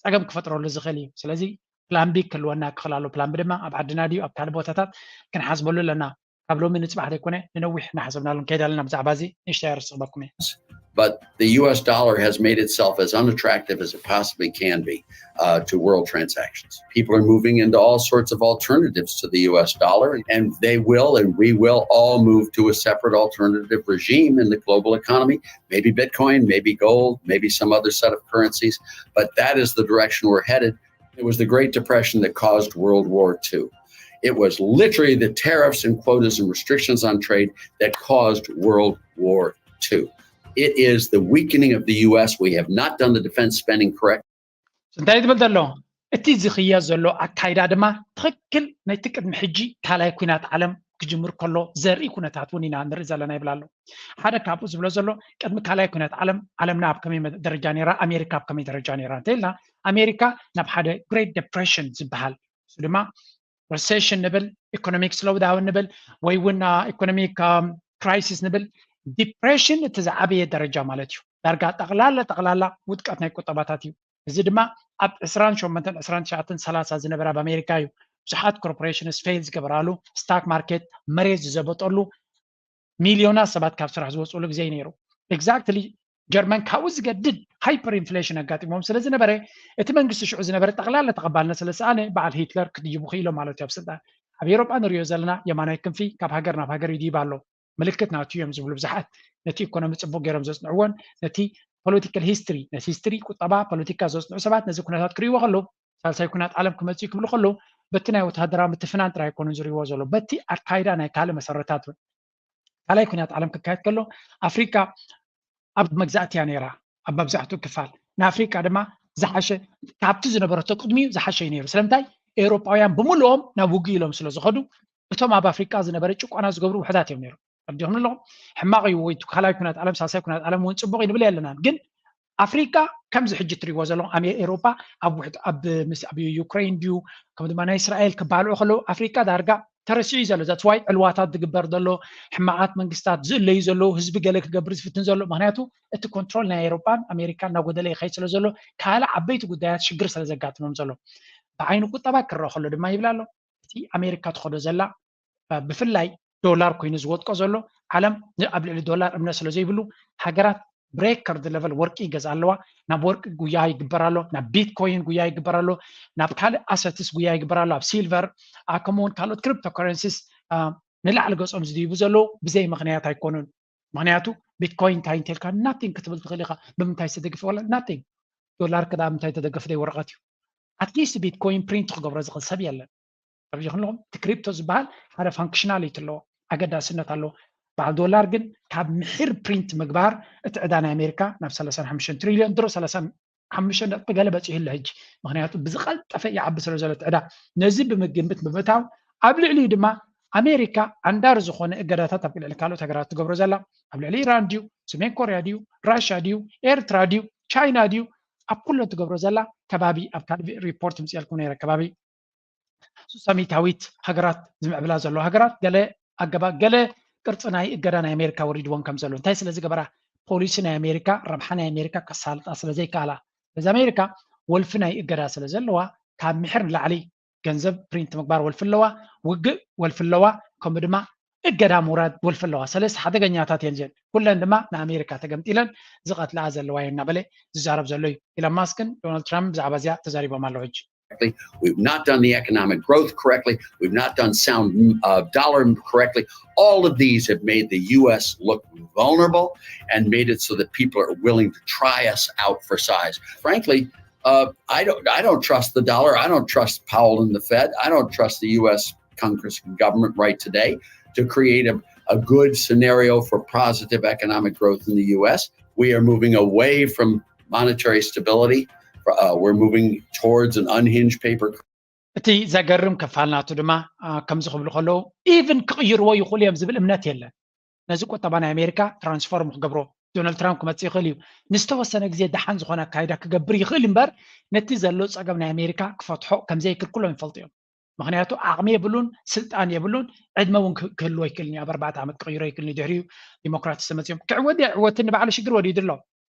ፀገም ክፈጥረሉ ዝኽእል እዩ። ስለዚ ፕላን ቢ ክህልወና ክኽእል ኣሎ። ፕላን ቢ ድማ ኣብ ዓድና ድዩ ኣብ ካልእ ቦታታት ክንሓስበሉ ኣለና። ካብ ሎሚ ንፅባሕ ዘይኮነ ንነዊሕ እናሓሰብናሉ ንከይድ ኣለና። ብዛዕባ እዚ ንእሽተይ ኣርስቕበኩም እየ። But the U S dollar has made itself as unattractive as it possibly can be uh, to world transactions. People are moving into all sorts of alternatives to the U S dollar, and they will, and we will all move to a separate alternative regime in the global economy, maybe Bitcoin, maybe gold, maybe some other set of currencies. But that is the direction we're headed. It was the Great Depression that caused World War Two. It was literally the tariffs and quotas and restrictions on trade that caused World War Two. It is the weakening of the U S. We have not done the defense spending correct. እንታይ ትብል ዘሎ እቲ ዝኽየድ ዘሎ ኣካይዳ ድማ ትኽክል ነቲ ቅድሚ ሕጂ ካልኣይ ኩናት ዓለም ክጅምር ከሎ ዘርኢ ኩነታት እውን ኢና ንርኢ ዘለና ይብል ኣሎ ሓደ ካብኡ ዝብሎ ዘሎ ቅድሚ ካልኣይ ኩናት ዓለም ዓለምና ኣብ ከመይ ደረጃ ነራ ኣሜሪካ ኣብ ከመይ ደረጃ ነራ እንተኢልና ኣሜሪካ ናብ ሓደ ግሬት ዴፕሬሽን ዝበሃል እሱ ድማ ሪሴሽን ንብል ኢኮኖሚክ ስሎውዳውን ንብል ወይ እውን ኢኮኖሚክ ክራይሲስ ንብል ዲፕሬሽን እቲ ዝዓበየ ደረጃ ማለት እዩ ዳርጋ ጠቕላላ ጠቕላላ ውድቀት ናይ ቁጠባታት እዩ እዚ ድማ ኣብ ዕስራን ሸሞንተን ዕስራን ትሽዓተን ሰላሳ ዝነበረ ኣብ ኣሜሪካ እዩ ብዙሓት ኮርፖሬሽንስ ፌል ዝገበራሉ ስታክ ማርኬት መሬት ዝዘበጠሉ ሚልዮናት ሰባት ካብ ስራሕ ዝወፅሉ ግዜ እዩ ነይሩ exactly ጀርመን ካብኡ ዝገድድ ሃይፐር ኢንፍሌሽን ኣጋጢሞም ስለ ዝነበረ እቲ መንግስቲ ሽዑ ዝነበረ ጠቕላላ ተቐባልነት ስለ ዝሰኣነ በዓል ሂትለር ክድይቡ ክኢሎም ማለት እዩ ኣብ ስልጣን ኣብ ኤሮጳ ንሪኦ ዘለና የማናይ ክንፊ ካብ ሃገር ናብ ሃገር ይድይብ ኣሎ ምልክት ናቱ እዮም ዝብሉ ብዙሓት ነቲ ኢኮኖሚ ፅቡቅ ገይሮም ዘፅንዕዎን ነቲ ፖለቲካል ሂስትሪ ነቲ ሂስትሪ ቁጠባ ፖለቲካ ዘፅንዑ ሰባት ነዚ ኩነታት ክርእይዎ ከለዉ ሳልሳይ ኩናት ዓለም ክመፅእ ክብሉ ከለዉ በቲ ናይ ወታደራዊ ምትፍናን ጥራይ ኣይኮኑን ዝርእይዎ ዘሎ በቲ ኣካይዳ ናይ ካልእ መሰረታት እውን ካልኣይ ኩናት ዓለም ክካየድ ከሎ ኣፍሪካ ኣብ መግዛእቲ እያ ነይራ ኣብ መብዛሕትኡ ክፋል ንኣፍሪካ ድማ ዝሓሸ ካብቲ ዝነበረቶ ቅድሚኡ ዝሓሸ እዩ ነይሩ ስለምንታይ ኤውሮጳውያን ብምልኦም ናብ ውግእ ኢሎም ስለ ዝኸዱ እቶም ኣብ ኣፍሪቃ ዝነበረ ጭቆና ዝገብሩ ውሕዳት እዮም ነይሮም ተረዲኹም ኣለኹም ሕማቕ እዩ ወይ ካልኣይ ኩናት ዓለም ሳልሳይ ኩናት ዓለም እውን ፅቡቕ ይንብል የለናን ግን ኣፍሪቃ ከምዚ ሕጂ ትሪእዎ ዘለኹም ኣሜ ኤውሮጳ ኣብ ውሕድ ኣብ ምስ ኣብ ዩክሬን ድዩ ከም ድማ ናይ እስራኤል ክባልዑ ከለዉ ኣፍሪቃ ዳርጋ ተረሲዑ እዩ ዘሎ። That's why ዕልዋታት ዝግበር ዘሎ፣ ሕማቓት መንግስታት ዝእለዩ ዘለዉ፣ ህዝቢ ገለ ክገብር ዝፍትን ዘሎ። ምኽንያቱ እቲ ኮንትሮል ናይ ኤውሮጳን ኣሜሪካን እናጎደለ ይኸይድ ስለ ዘሎ፣ ካልእ ዓበይቲ ጉዳያት ሽግር ስለ ዘጋጥሞም ዘሎ። ብዓይኒ ቁጠባ ክረአ ከሎ ድማ ይብል ኣሎ፣ እቲ ኣሜሪካ ትኸዶ ዘላ፣ ብፍላይ ዶላር ኮይኑ ዝወድቆ ዘሎ፣ ዓለም ኣብ ልዕሊ ዶላር እምነት ስለ ዘይብሉ፣ ሃገራት ብሬከርድ ለቨል ወርቂ ይገዝኣ ኣለዋ። ናብ ወርቂ ጉያ ይግበር ኣሎ፣ ናብ ቢትኮይን ጉያ ይግበር ኣሎ፣ ናብ ካልእ ኣሰትስ ጉያ ይግበር ኣሎ፣ ኣብ ሲልቨር፣ ከምኡ እውን ካልኦት ክሪፕቶ ከረንሲስ ንላዕሊ ገጾም ዝድይቡ ዘለዉ ብዘይ ምኽንያት ኣይኮኑን። ምኽንያቱ ቢትኮይን እንታይ እንተልካ ናቲንግ ክትብል ትኽእል ኢኻ። ብምንታይ ዝተደግፈ? ወላ ናቲንግ። ዶላር ክዳ ምንታይ ተደገፍ ደይ ወረቐት እዩ። ኣትሊስት ቢትኮይን ፕሪንት ክገብሮ ዝኽእል ሰብ የለን። ተረዲእኩም ኣለኹም? እቲ ክሪፕቶ ዝበሃል ሓደ ፋንክሽናሊቲ ኣለዎ፣ ኣገዳስነት ኣለዎ። በዓል ዶላር ግን ካብ ምሒር ፕሪንት ምግባር እቲ ዕዳ ናይ ኣሜሪካ ናብ ሰላሳን ሓሙሽተን ትሪልዮን ድሮ ሰላሳን ሓሙሽተን ነጥቢ ገለ በፂሑ ኣሎ ሕጂ። ምኽንያቱ ብዝቐልጠፈ ይዓቢ ስለ ዘሎ እቲ ዕዳ። ነዚ ብምግምት ብምእታው ኣብ ልዕሊኡ ድማ ኣሜሪካ ዓንዳሪ ዝኾነ እገዳታት ኣብ ልዕሊ ካልኦት ሃገራት ትገብሮ ዘላ ኣብ ልዕሊ ኢራን ድዩ፣ ሰሜን ኮርያ ድዩ፣ ራሻ ድዩ፣ ኤርትራ ድዩ፣ ቻይና ድዩ፣ ኣብ ኩለን ትገብሮ ዘላ ከባቢ ኣብ ካልእ ሪፖርት ምፅኤልኩም ነይረ ከባቢ ሱሳሚታዊት ሃገራት ዝምዕብላ ዘለዋ ሃገራት ገለ ኣገባ ገለ ቅርፂ ናይ እገዳ ናይ ኣሜሪካ ወሪድወን ከም ዘሎ እንታይ ስለ ዝገበራ ፖሊሲ ናይ ኣሜሪካ ረብሓ ናይ ኣሜሪካ ከሳልጣ ስለ ዘይከኣላ በዚ ኣሜሪካ ወልፊ ናይ እገዳ ስለ ዘለዋ ካብ ምሕር ንላዕሊ ገንዘብ ፕሪንት ምግባር ወልፊ ኣለዋ፣ ውግእ ወልፊ ኣለዋ፣ ከምኡ ድማ እገዳ ምውራድ ወልፊ ኣለዋ። ሰለስተ ሓደገኛታት እየን እዚአን። ኩለን ድማ ንኣሜሪካ ተገምጢለን ዝቐትልኣ ዘለዋ እየን እናበለ ዝዛረብ ዘሎ እዩ። ኢሎን ማስክን ዶናልድ ትራምፕ ብዛዕባ እዚኣ ተዛሪቦም ኣለዉ ሕጂ። We've not done the economic growth correctly. We've not done sound uh, dollar correctly. All of these have made the U S look vulnerable and made it so that people are willing to try us out for size. Frankly, uh, I don't I don't trust the dollar. I don't trust Powell and the Fed. I don't trust the U S Congress and government right today to create a, a good scenario for positive economic growth in the U S. We are moving away from monetary stability. Uh, we're moving towards an unhinged paper. እቲ ዘገርም ክፋል ናቱ ድማ ከምዚ ክብሉ ከለዉ ኢቭን ክቕይርዎ ይኽእሉ እዮም ዝብል እምነት የለን። ነዚ ቁጠባ ናይ ኣሜሪካ ትራንስፎርም ክገብሮ ዶናልድ ትራምፕ ክመፅእ ይኽእል እዩ። ንዝተወሰነ ግዜ ደሓን ዝኾነ ኣካይዳ ክገብር ይኽእል እምበር ነቲ ዘሎ ፀገም ናይ ኣሜሪካ ክፈትሖ ከምዘይክልክሎም ይፈልጡ እዮም። ምኽንያቱ ዓቕሚ የብሉን፣ ስልጣን የብሉን፣ ዕድመ እውን ክህልዎ ይክእልን እዩ። ኣብ ኣርባዕተ ዓመት ክቕይሮ ይክእልን እዩ። ድሕሪኡ ዲሞክራት ተመፅኦም ክዕወት ዕወትን ንባዕሉ ሽግር ወዲዱ ኣሎ።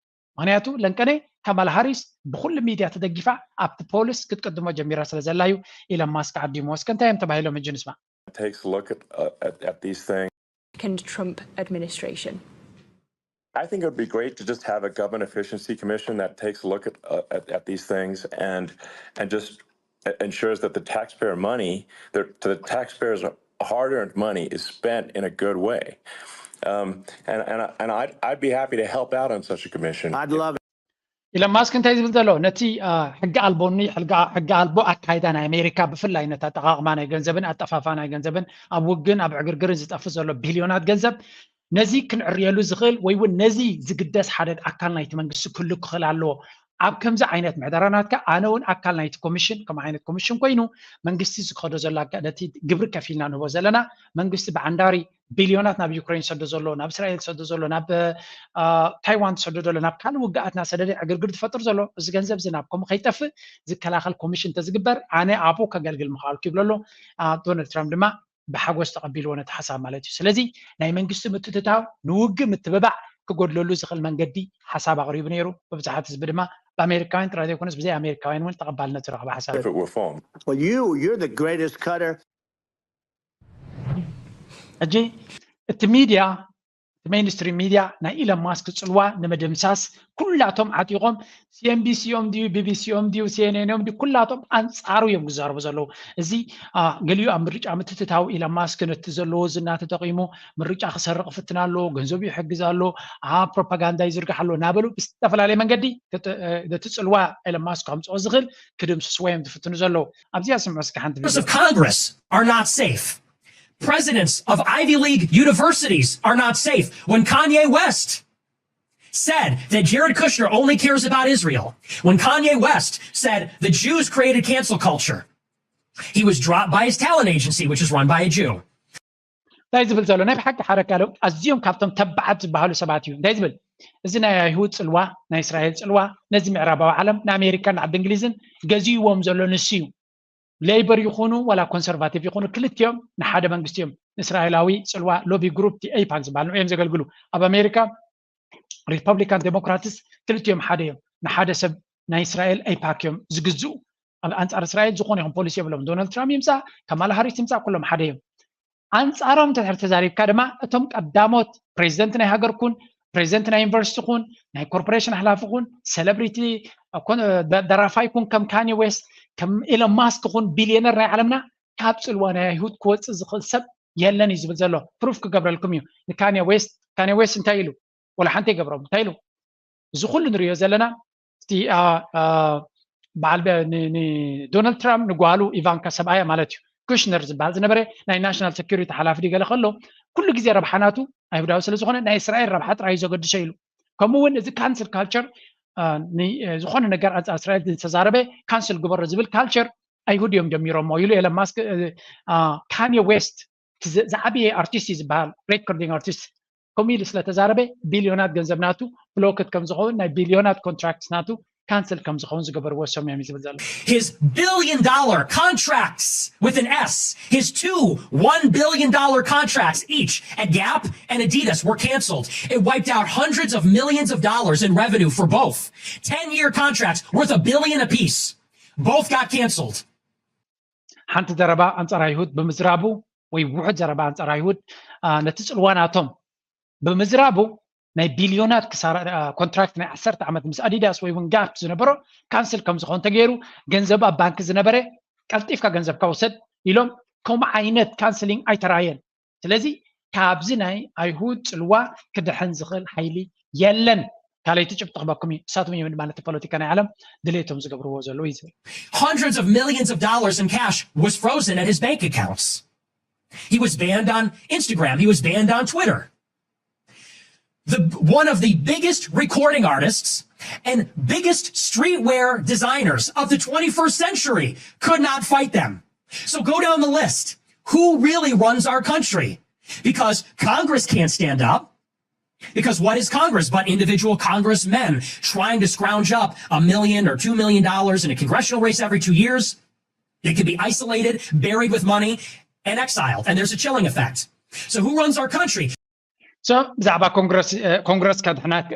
ምኽንያቱ ለንቀነ ካማላ ሃሪስ ብኩሉ ሚድያ ተደጊፋ ኣብቲ ፖልስ ክትቅድሞ ጀሚራ ስለ ዘላ እዩ። ኢለን ማስክ ዓዲሞ እስከ እንታይ እዮም ተባሂሎም ሕጂ ንስማ። Takes a look at, uh, at, at these things. Second Trump administration. I think it would be great to just have a government efficiency commission that takes a look at, uh, at, at these things and and just ensures that the taxpayer money, the, the taxpayers' hard-earned money, is spent in a good way. Um, and and, I, and I'd, I'd be happy to help out on such a commission. I'd love it. ኢሎን ማስክ እንታይ ዝብል ዘሎ ነቲ ሕጊ ኣልቦኒ ሕጊ ኣልቦ ኣካይዳ ናይ ኣሜሪካ ብፍላይ ነቲ ኣጠቃቅማ ናይ ገንዘብን ኣጠፋፋ ናይ ገንዘብን ኣብ ውግን ኣብ ዕግርግርን ዝጠፍእ ዘሎ ቢልዮናት ገንዘብ ነዚ ክንዕርየሉ ዝኽእል ወይ እውን ነዚ ዝግደስ ሓደ ኣካል ናይቲ መንግስቲ ክህሉ ክኽእል ኣለዎ። ኣብ ከምዚ ዓይነት ምሕደራ ናትካ ኣነ እውን ኣካል ናይቲ ኮሚሽን ከም ዓይነት ኮሚሽን ኮይኑ መንግስቲ ዝኸዶ ዘሎ ነቲ ግብሪ ከፊልና ንህቦ ዘለና መንግስቲ ብዓንዳሪ ቢልዮናት ናብ ዩክሬን ዝሰዶ ዘሎ ናብ እስራኤል ዝሰዶ ዘሎ ናብ ታይዋን ዝሰዶ ዘሎ ናብ ካልእ ውግኣት እናሰደደ ዕግርግር ዝፈጥር ዘሎ እዚ ገንዘብ እዚ ናብ ከምኡ ከይጠፍእ ዝከላኸል ኮሚሽን እንተዝግበር ኣነ ኣብኡ ከገልግል ምኽኣልኩ ይብሎ ኣሎ። ዶናልድ ትራምፕ ድማ ብሓጎስ ተቐቢልዎ ነቲ ሓሳብ ማለት እዩ። ስለዚ ናይ መንግስቲ ምትእትታው ንውግእ ምትብባዕ ክጎድለሉ ዝኽእል መንገዲ ሓሳብ ኣቕሪቡ ነይሩ። ብብዙሓት ህዝቢ ድማ ብኣሜሪካውያን ጥራይ ዘይኮነስ ብዘይ ኣሜሪካውያን እውን ተቐባልነት ዝረኸበ ሓሳብ እዩ። If it were formed. Well, you, you're the greatest cutter. ሕጂ እቲ ሚድያ እቲ ሜይንስትሪም ሚድያ ናይ ኢለን ማስክ ፅልዋ ንምድምሳስ ኩላቶም ዓጢቖም ሲኤንቢሲ ኦም ድዩ ቢቢሲ ኦም ድዩ ሲኤንኤን ኦም ድዩ ኩላቶም ኣንፃሩ እዮም ዝዛረቡ ዘለዉ። እዚ ገሊኡ ኣብ ምርጫ ምትእትታው ኢለን ማስክ ነቲ ዘለዎ ዝና ተጠቒሙ ምርጫ ክሰርቕ ይፍትን ኣሎ፣ ገንዘቡ ይሕግዝ ኣሎ፣ ፕሮፓጋንዳ ይዝርግሕ ኣሎ እናበሉ ብዝተፈላለየ መንገዲ ነቲ ፅልዋ ኢለን ማስክ ከምፅኦ ዝኽእል ክድምስስዎ እዮም ዝፍትኑ ዘለዉ። ኣብዚኣ ስምዑ እስኪ ሓንቲ Members of Congress are not safe. Presidents of Ivy League universities are not safe. When Kanye West said that Jared Kushner only cares about Israel, when Kanye West said the Jews created cancel culture, he was dropped by his talent agency, which is run by a Jew. እንታይ ዝብል ዘሎ ናይ ብሓቂ ሓደ ካልእ ኣዝዮም ካብቶም ተባዓት ዝበሃሉ ሰባት እዩ። እንታይ ዝብል እዚ ናይ ኣይሁድ ፅልዋ ናይ እስራኤል ፅልዋ ነዚ ምዕራባዊ ዓለም ንኣሜሪካን ዓዲ እንግሊዝን ገዚእዎም ዘሎ ንሱ እዩ። ሌበር ይኹኑ ዋላ ኮንሰርቫቲቭ ይኹኑ ክልቲኦም ንሓደ መንግስቲ እዮም። እስራኤላዊ ፅልዋ ሎቢ ግሩፕ እቲ ኤይፓክ ዝበሃል ንኦም ዘገልግሉ። ኣብ ኣሜሪካ ሪፐብሊካን ዴሞክራትስ ክልቲኦም ሓደ እዮም። ንሓደ ሰብ ናይ እስራኤል ኤይፓክ እዮም ዝግዝኡ። ኣብ ኣንፃር እስራኤል ዝኾነ ይኹን ፖሊሲ የብሎም። ዶናልድ ትራምፕ ይምፃእ፣ ካማላ ሃሪስ ይምፃእ፣ ኩሎም ሓደ እዮም። ኣንፃሮም እንተድሕር ተዛሪብካ ድማ እቶም ቀዳሞት ፕሬዚደንት ናይ ሃገር ኩን፣ ፕሬዚደንት ናይ ዩኒቨርሲቲ ኩን፣ ናይ ኮርፖሬሽን ሓላፊ ኩን፣ ሴሌብሪቲ ደራፋይ ኩን፣ ከም ካኒ ዌስት፣ ከም ኢሎን ማስክ ኩን፣ ቢልዮነር ናይ ዓለምና ካብ ፅልዋ ናይ ኣይሁድ ክወፅእ ዝኽእል ሰብ የለን እዩ ዝብል ዘሎ። ፕሩፍ ክገብረልኩም እዩ። ንካኒ ዌስት ካኒ ዌስት እንታይ ኢሉ? ወላ ሓንቲ ይገብሮም እንታይ ኢሉ? እዚ ኩሉ ንሪኦ ዘለና እቲ በዓል ንዶናልድ ትራምፕ ንጓሉ ኢቫንካ ሰብኣያ ማለት እዩ ኩሽነር ዝበሃል ዝነበረ ናይ ናሽናል ሴኩሪቲ ሓላፊ ገለ ከሎ ኩሉ ግዜ ረብሓ ናቱ ኣይሁዳዊ ስለ ዝኾነ ናይ እስራኤል ረብሓ ጥራይ ዘገድሾ ኢሉ። ከምኡ እውን እዚ ካንስል ካልቸር ዝኾነ ነገር ኣንፃር እስራኤል ዝተዛረበ ካንስል ግበሮ ዝብል ካልቸር ኣይሁድ እዮም ጀሚሮሞ ኢሉ ኤለን ማስክ። ካኒ ዌስት ዝዓበየ ኣርቲስት እዩ ዝበሃል ሬኮርዲንግ ኣርቲስት ከምኡ ኢሉ ስለተዛረበ ቢልዮናት ገንዘብ ናቱ ብሎክት ከም ዝኸውን ናይ ቢልዮናት ኮንትራክት ናቱ ካንስል ከም ዝኸውን ዝገበርዎ ሰም እዮም ዝብል ዘሎ። His billion dollar contracts with an S, his two one billion dollar contracts each at Gap and Adidas were canceled. It wiped out hundreds of millions of dollars in revenue for both. Ten year contracts worth a billion apiece. Both got canceled. ሓንቲ ዘረባ ኣንፃር ኣይሁድ ብምዝራቡ ወይ ውሑድ ዘረባ ኣንፃር ኣይሁድ ነቲ ፅልዋ ናቶም ብምዝራቡ ናይ ቢልዮናት ክሳራ ኮንትራክት ናይ ዓሰርተ ዓመት ምስ ኣዲዳስ ወይ እውን ጋፕ ዝነበሮ ካንስል ከም ዝኾን ተገይሩ ገንዘብ ኣብ ባንክ ዝነበረ ቀልጢፍካ ገንዘብካ ውሰድ ኢሎም ከምኡ ዓይነት ካንስሊንግ ኣይተራየን። ስለዚ ካብዚ ናይ ኣይሁድ ፅልዋ ክድሕን ዝኽእል ሓይሊ የለን። ካልኣይቲ ጭብጢ ክበኩም እዩ። እሳቶም እዮም ድማ ነቲ ፖለቲካ ናይ ዓለም ድሌቶም ዝገብርዎ ዘለዉ እዩ ዝብል። Hundreds of millions of dollars in cash was frozen at his bank accounts. He was banned on Instagram. He was banned on Twitter. The, one of the biggest recording artists and biggest streetwear designers of the twenty-first century could not fight them. So go down the list. Who really runs our country? Because Congress can't stand up. Because what is Congress but individual congressmen trying to scrounge up a million or two million dollars in a congressional race every two years? They could be isolated, buried with money, and exiled. And there's a chilling effect. So who runs our country? So ብዛዕባ ኮንግረስ ኮንግረስ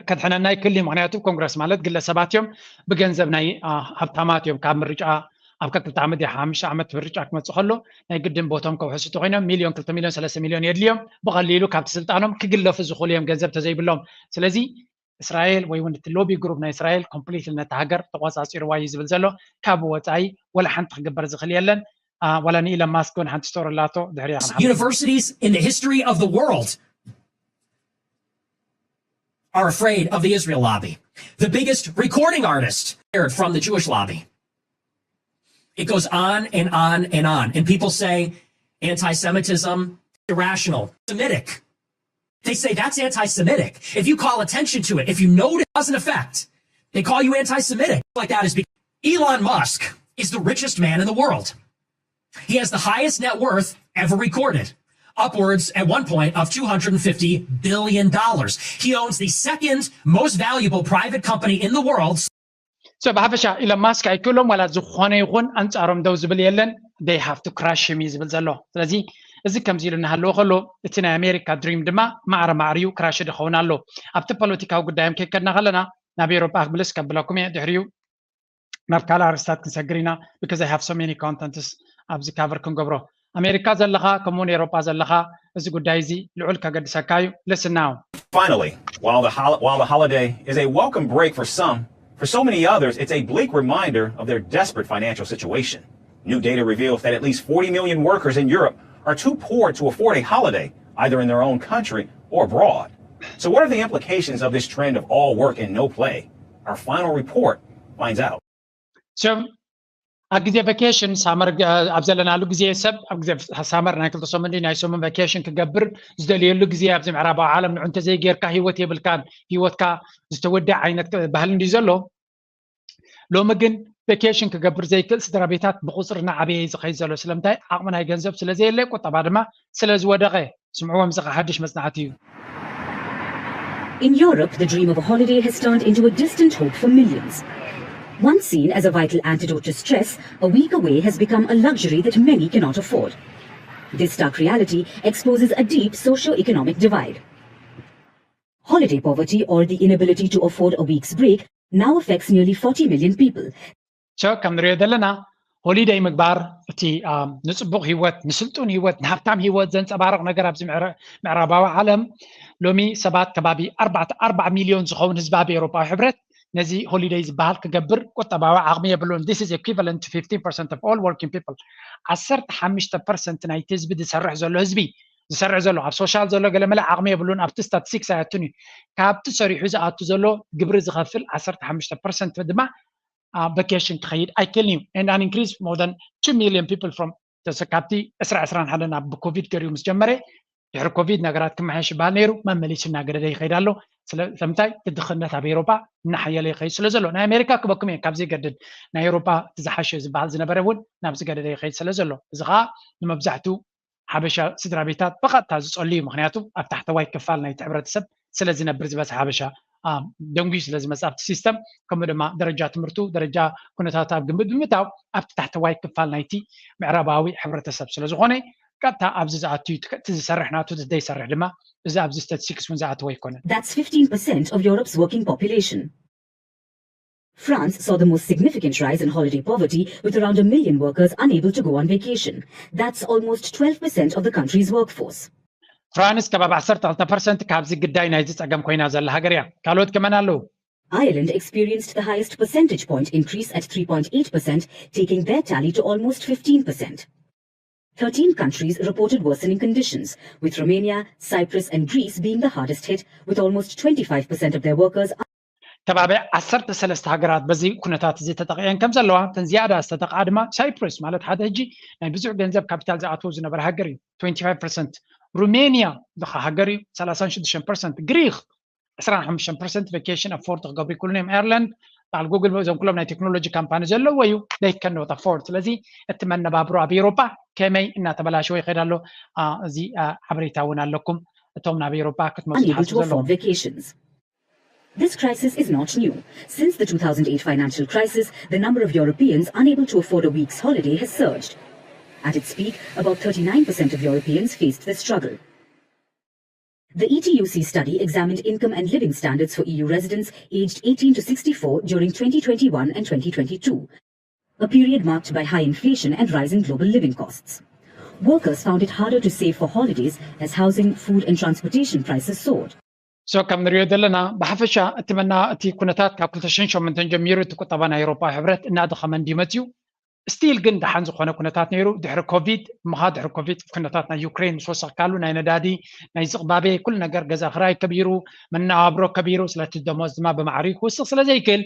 ከድሕነና ይክእል እዩ። ምክንያቱ ኮንግረስ ማለት ግለሰባት እዮም፣ ብገንዘብ ናይ ሃብታማት እዮም። ካብ ምርጫ ኣብ ቀጥታ ዓመት ሓሙሽተ ዓመት ምርጫ ክመፅእ ከሎ ናይ ግድን ቦቶም ከውሕሱ ተኮይኖም ሚሊዮን ክልተ ሚሊዮን ሰለስተ ሚሊዮን የድልዮም ብቀሊሉ ካብቲ ስልጣኖም ክግለፉ ዝኽእሉ እዮም ገንዘብ ተዘይብሎም። ስለዚ እስራኤል ወይ እውን እቲ ሎቢ ግሩፕ ናይ እስራኤል ኮምፕሊትሊ ነቲ ሃገር ተቆፃፂርዋ እዩ ዝብል ዘሎ። ካብ ወፃኢ ወላ ሓንቲ ክግበር ዝኽእል የለን። ወላ ንኢለን ማስክ እውን ሓንቲ ስቶሪ ኣላቶ ድሕሪያ Universities in the history of the world are afraid of the Israel lobby. The biggest recording artist from the Jewish lobby. It goes on and on and on. And people say anti Semitism, irrational, Semitic. They say that's anti Semitic. If you call attention to it, if you notice cause and effect, they call you anti Semitic. Like that is because Elon Musk is the richest man in the world. He has the highest net worth ever recorded, upwards at one point of two hundred fifty billion dollars. He owns the second most valuable private company in the world. So ብሓፈሻ ኢለን ማስክ ኣይክእሎም ዋላ ዝኾነ ይኹን ኣንፃሮም ደው ዝብል የለን። They have to crush him እዩ ዝብል ዘሎ። ስለዚ እዚ ከምዚ ኢሉ እናሃለዎ ከሎ እቲ ናይ ኣሜሪካ ድሪም ድማ ማዕረ ማዕሪኡ ክራሽ ድኸውን ኣሎ። ኣብቲ ፖለቲካዊ ጉዳዮም ከይከድና ከለና ናብ ኤሮጳ ክምልስ ከብለኩም እየ። ድሕሪኡ ናብ ካልእ ኣርስታት ክንሰግር ኢና because I have so many contents ኣብዚ ካቨር ክንገብሮ። ኣሜሪካ ዘለኻ ከምኡውን ኤሮጳ ዘለኻ እዚ ጉዳይ እዚ ልዑል ከገድሰካ እዩ። Listen now. Finally, while the, while the holiday is a welcome break for some, for so many others it's a bleak reminder of their desperate financial situation. New data reveals that at least forty million workers in Europe are too poor to afford a holiday, either in their own country or abroad. So what are the implications of this trend of all work and no play? Our final report finds out. So ኣብ ግዜ ቫኬሽን ሳመር ኣብ ዘለናሉ ግዜ ሰብ ኣብ ግዜ ሳመር ናይ ክልተ ሰሙን ናይ ሰሙን ቫኬሽን ክገብር ዝደልየሉ ግዜ ኣብዚ ምዕራባዊ ዓለም ንዑ እንተዘይጌርካ ህይወት የብልካን፣ ህይወትካ ዝተወደ ዓይነት ባህል እንዲ ዘሎ። ሎሚ ግን ቫኬሽን ክገብር ዘይክእል ስድራ ቤታት ብቁፅሪ እናዓበየ ዝኸይድ ዘሎ ስለምንታይ ዓቕሚ ናይ ገንዘብ ስለዘየለ ቁጠባ ድማ ስለዝወደቐ። ስምዕዎም እዚ ሓድሽ መፅናዕቲ እዩ። In Europe, the dream of a holiday has turned into a distant hope for millions. Once seen as a vital antidote to stress, a week away has become a luxury that many cannot afford. This stark reality exposes a deep socio-economic divide. Holiday poverty, or the inability to afford a week's break, now affects nearly forty million people. So ከም ንሪኦ ዘለና ሆሊደይ ምግባር እቲ ንፅቡቕ ህይወት፣ ንስልጡን ህይወት፣ ንሃብታም ህይወት ዘንፀባርቕ ነገር ኣብዚ ምዕራባዊ ዓለም ሎሚ ሰባት ከባቢ ኣርባዕተ ኣርባዕ ሚሊዮን ዝኸውን ህዝቢ ኣብ ኤውሮፓዊ ሕብረት ነዚ ሆሊደይ ዝበሃል ክገብር ቁጠባዊ ዓቕሚ የብሉን። This is equivalent to fifteen percent of all working people። ዓሰርተ ሓሙሽተ ፐርሰንት ናይቲ ህዝቢ ዝሰርሕ ዘሎ ህዝቢ ዝሰርሕ ዘሎ ኣብ ሶሻል ዘሎ ገለመለ ዓቕሚ የብሉን። ኣብቲ ስታትስቲክስ ኣያቱን እዩ። ካብቲ ሰሪሑ ዝኣቱ ዘሎ ግብሪ ዝኸፍል ዓሰርተ ሓሙሽተ ፐርሰንት ድማ ቫኬሽን ክኸይድ ኣይክእልን እዩ። And an increase more than two million people from ካብቲ ዕስራ ዕስራን ሓደን ኣብ ብኮቪድ ገሪኡ ምስ ጀመረ ድሕሪ ኮቪድ ነገራት ክመሓየሽ ይበሃል ነይሩ። መመሊሱ እናገደደ ይኸይድ ኣሎ። ስለምንታይ? እቲ ድኽነት ኣብ ኤውሮጳ እናሓየለ ይኸይድ ስለ ዘሎ። ናይ ኣሜሪካ ክበኩም እየ ካብ ዘይገድድ ናይ ኤውሮጳ እቲ ዝሓሸ ዝበሃል ዝነበረ እውን ናብ ዝገደደ ይኸይድ ስለ ዘሎ፣ እዚ ከዓ ንመብዛሕትኡ ሓበሻ ስድራ ቤታት ብቐጥታ ዝጸሉ እዩ። ምክንያቱ ኣብ ታሕተዋይ ክፋል ናይቲ ሕብረተሰብ ስለ ዝነብር ዝበዝሕ ሓበሻ ደንጉዩ ስለ ዝመጽእ ኣብቲ ሲስተም፣ ከምኡ ድማ ደረጃ ትምህርቱ፣ ደረጃ ኩነታት ኣብ ግምት ብምእታው ኣብቲ ታሕተዋይ ክፋል ናይቲ ምዕራባዊ ሕብረተሰብ ስለ ዝኾነ ቀጥታ ኣብዚ ዝኣቱ እዩ። እቲ ዝሰርሕ ናቱ፣ እቲ ዘይሰርሕ ድማ እዚ ኣብዚ ስታትስቲክስ እውን ዝኣተወ ኣይኮነን። That's fifteen percent of Europe's working population. France saw the most significant rise in holiday poverty, with around a million workers unable to go on vacation. That's almost twelve percent of the country's workforce. ፍራንስ ከባቢ ዓሰርተ ክልተ ፐርሰንት ካብዚ ግዳይ ናይዚ ጸገም ኮይና ዘላ ሃገር እያ። ካልኦት ከመን ኣለዉ። Ireland experienced the highest percentage point increase at three point eight percent, taking their tally to almost fifteen percent. Thirteen countries reported worsening conditions, with Romania, Cyprus, and Greece being the hardest hit, with almost twenty-five percent of their workers ከባቢ ዓሰርተ ሰለስተ ሃገራት በዚ ኩነታት እዚ ተጠቂዐን ከም ዘለዋ፣ እተን ዝያዳ ዝተጠቕዓ ድማ ሳይፕረስ ማለት ሓደ ሕጂ ናይ ብዙሕ ገንዘብ ካፒታል ዝኣትዎ ዝነበረ ሃገር እዩ፣ ትዌንቲ ፋይቭ ፐርሰንት። ሩሜንያ ድኻ ሃገር እዩ፣ ሰላሳን ሽዱሽተን ፐርሰንት። ግሪክ ዕስራን ሓሙሽተን ፐርሰንት ቫኬሽን ኣፎርድ ክገብሩ ይክእሉን እዮም። ኣየርላንድ በዓል ጉግል እዞም ኩሎም ናይ ቴክኖሎጂ ካምፓኒ ዘለዎ እዩ፣ they cannot afford። ስለዚ እቲ መነባብሮ ኣብ ኤውሮጳ ከመይ እናተበላሸወ ይኸይድ ኣሎ። እዚ ሓበሬታ እውን ኣለኩም እቶም ናብ ኤውሮጳ ክትመፁ unable ትሓስቡ to ዘለኹም። afford vacations. This crisis is not new. Since the two thousand eight financial crisis, the number of Europeans unable to afford a week's holiday has surged. At its peak, about thirty-nine percent of Europeans faced this struggle. The E T U C study examined income and living standards for E U residents aged eighteen to sixty-four during twenty twenty-one and twenty twenty-two, a period marked by high inflation and rising global living costs. Workers found it harder to save for holidays as housing, food, and transportation prices soared. So ከም ንሪኦ ዘለና ብሓፈሻ እቲ መና እቲ ኩነታት ካብ ክልተ ሽሕን ሸሞንተን ጀሚሩ እቲ ቁጠባ ናይ ኤውሮፓ ሕብረት እናደኸመ እንዲመፅዩ፣ ስቲል ግን ደሓን ዝኾነ ኩነታት ነይሩ። ድሕሪ ኮቪድ እምኻ ድሕሪ ኮቪድ ኩነታት ናይ ዩክሬን ምስ ወሰኽካሉ ናይ ነዳዲ ናይ ዝቕባበ ኩሉ ነገር፣ ገዛ ክራይ ከቢሩ፣ መነባብሮ ከቢሩ፣ ስለቲ ደሞዝ ድማ ብማዕሪ ክውስኽ ስለ ዘይክእል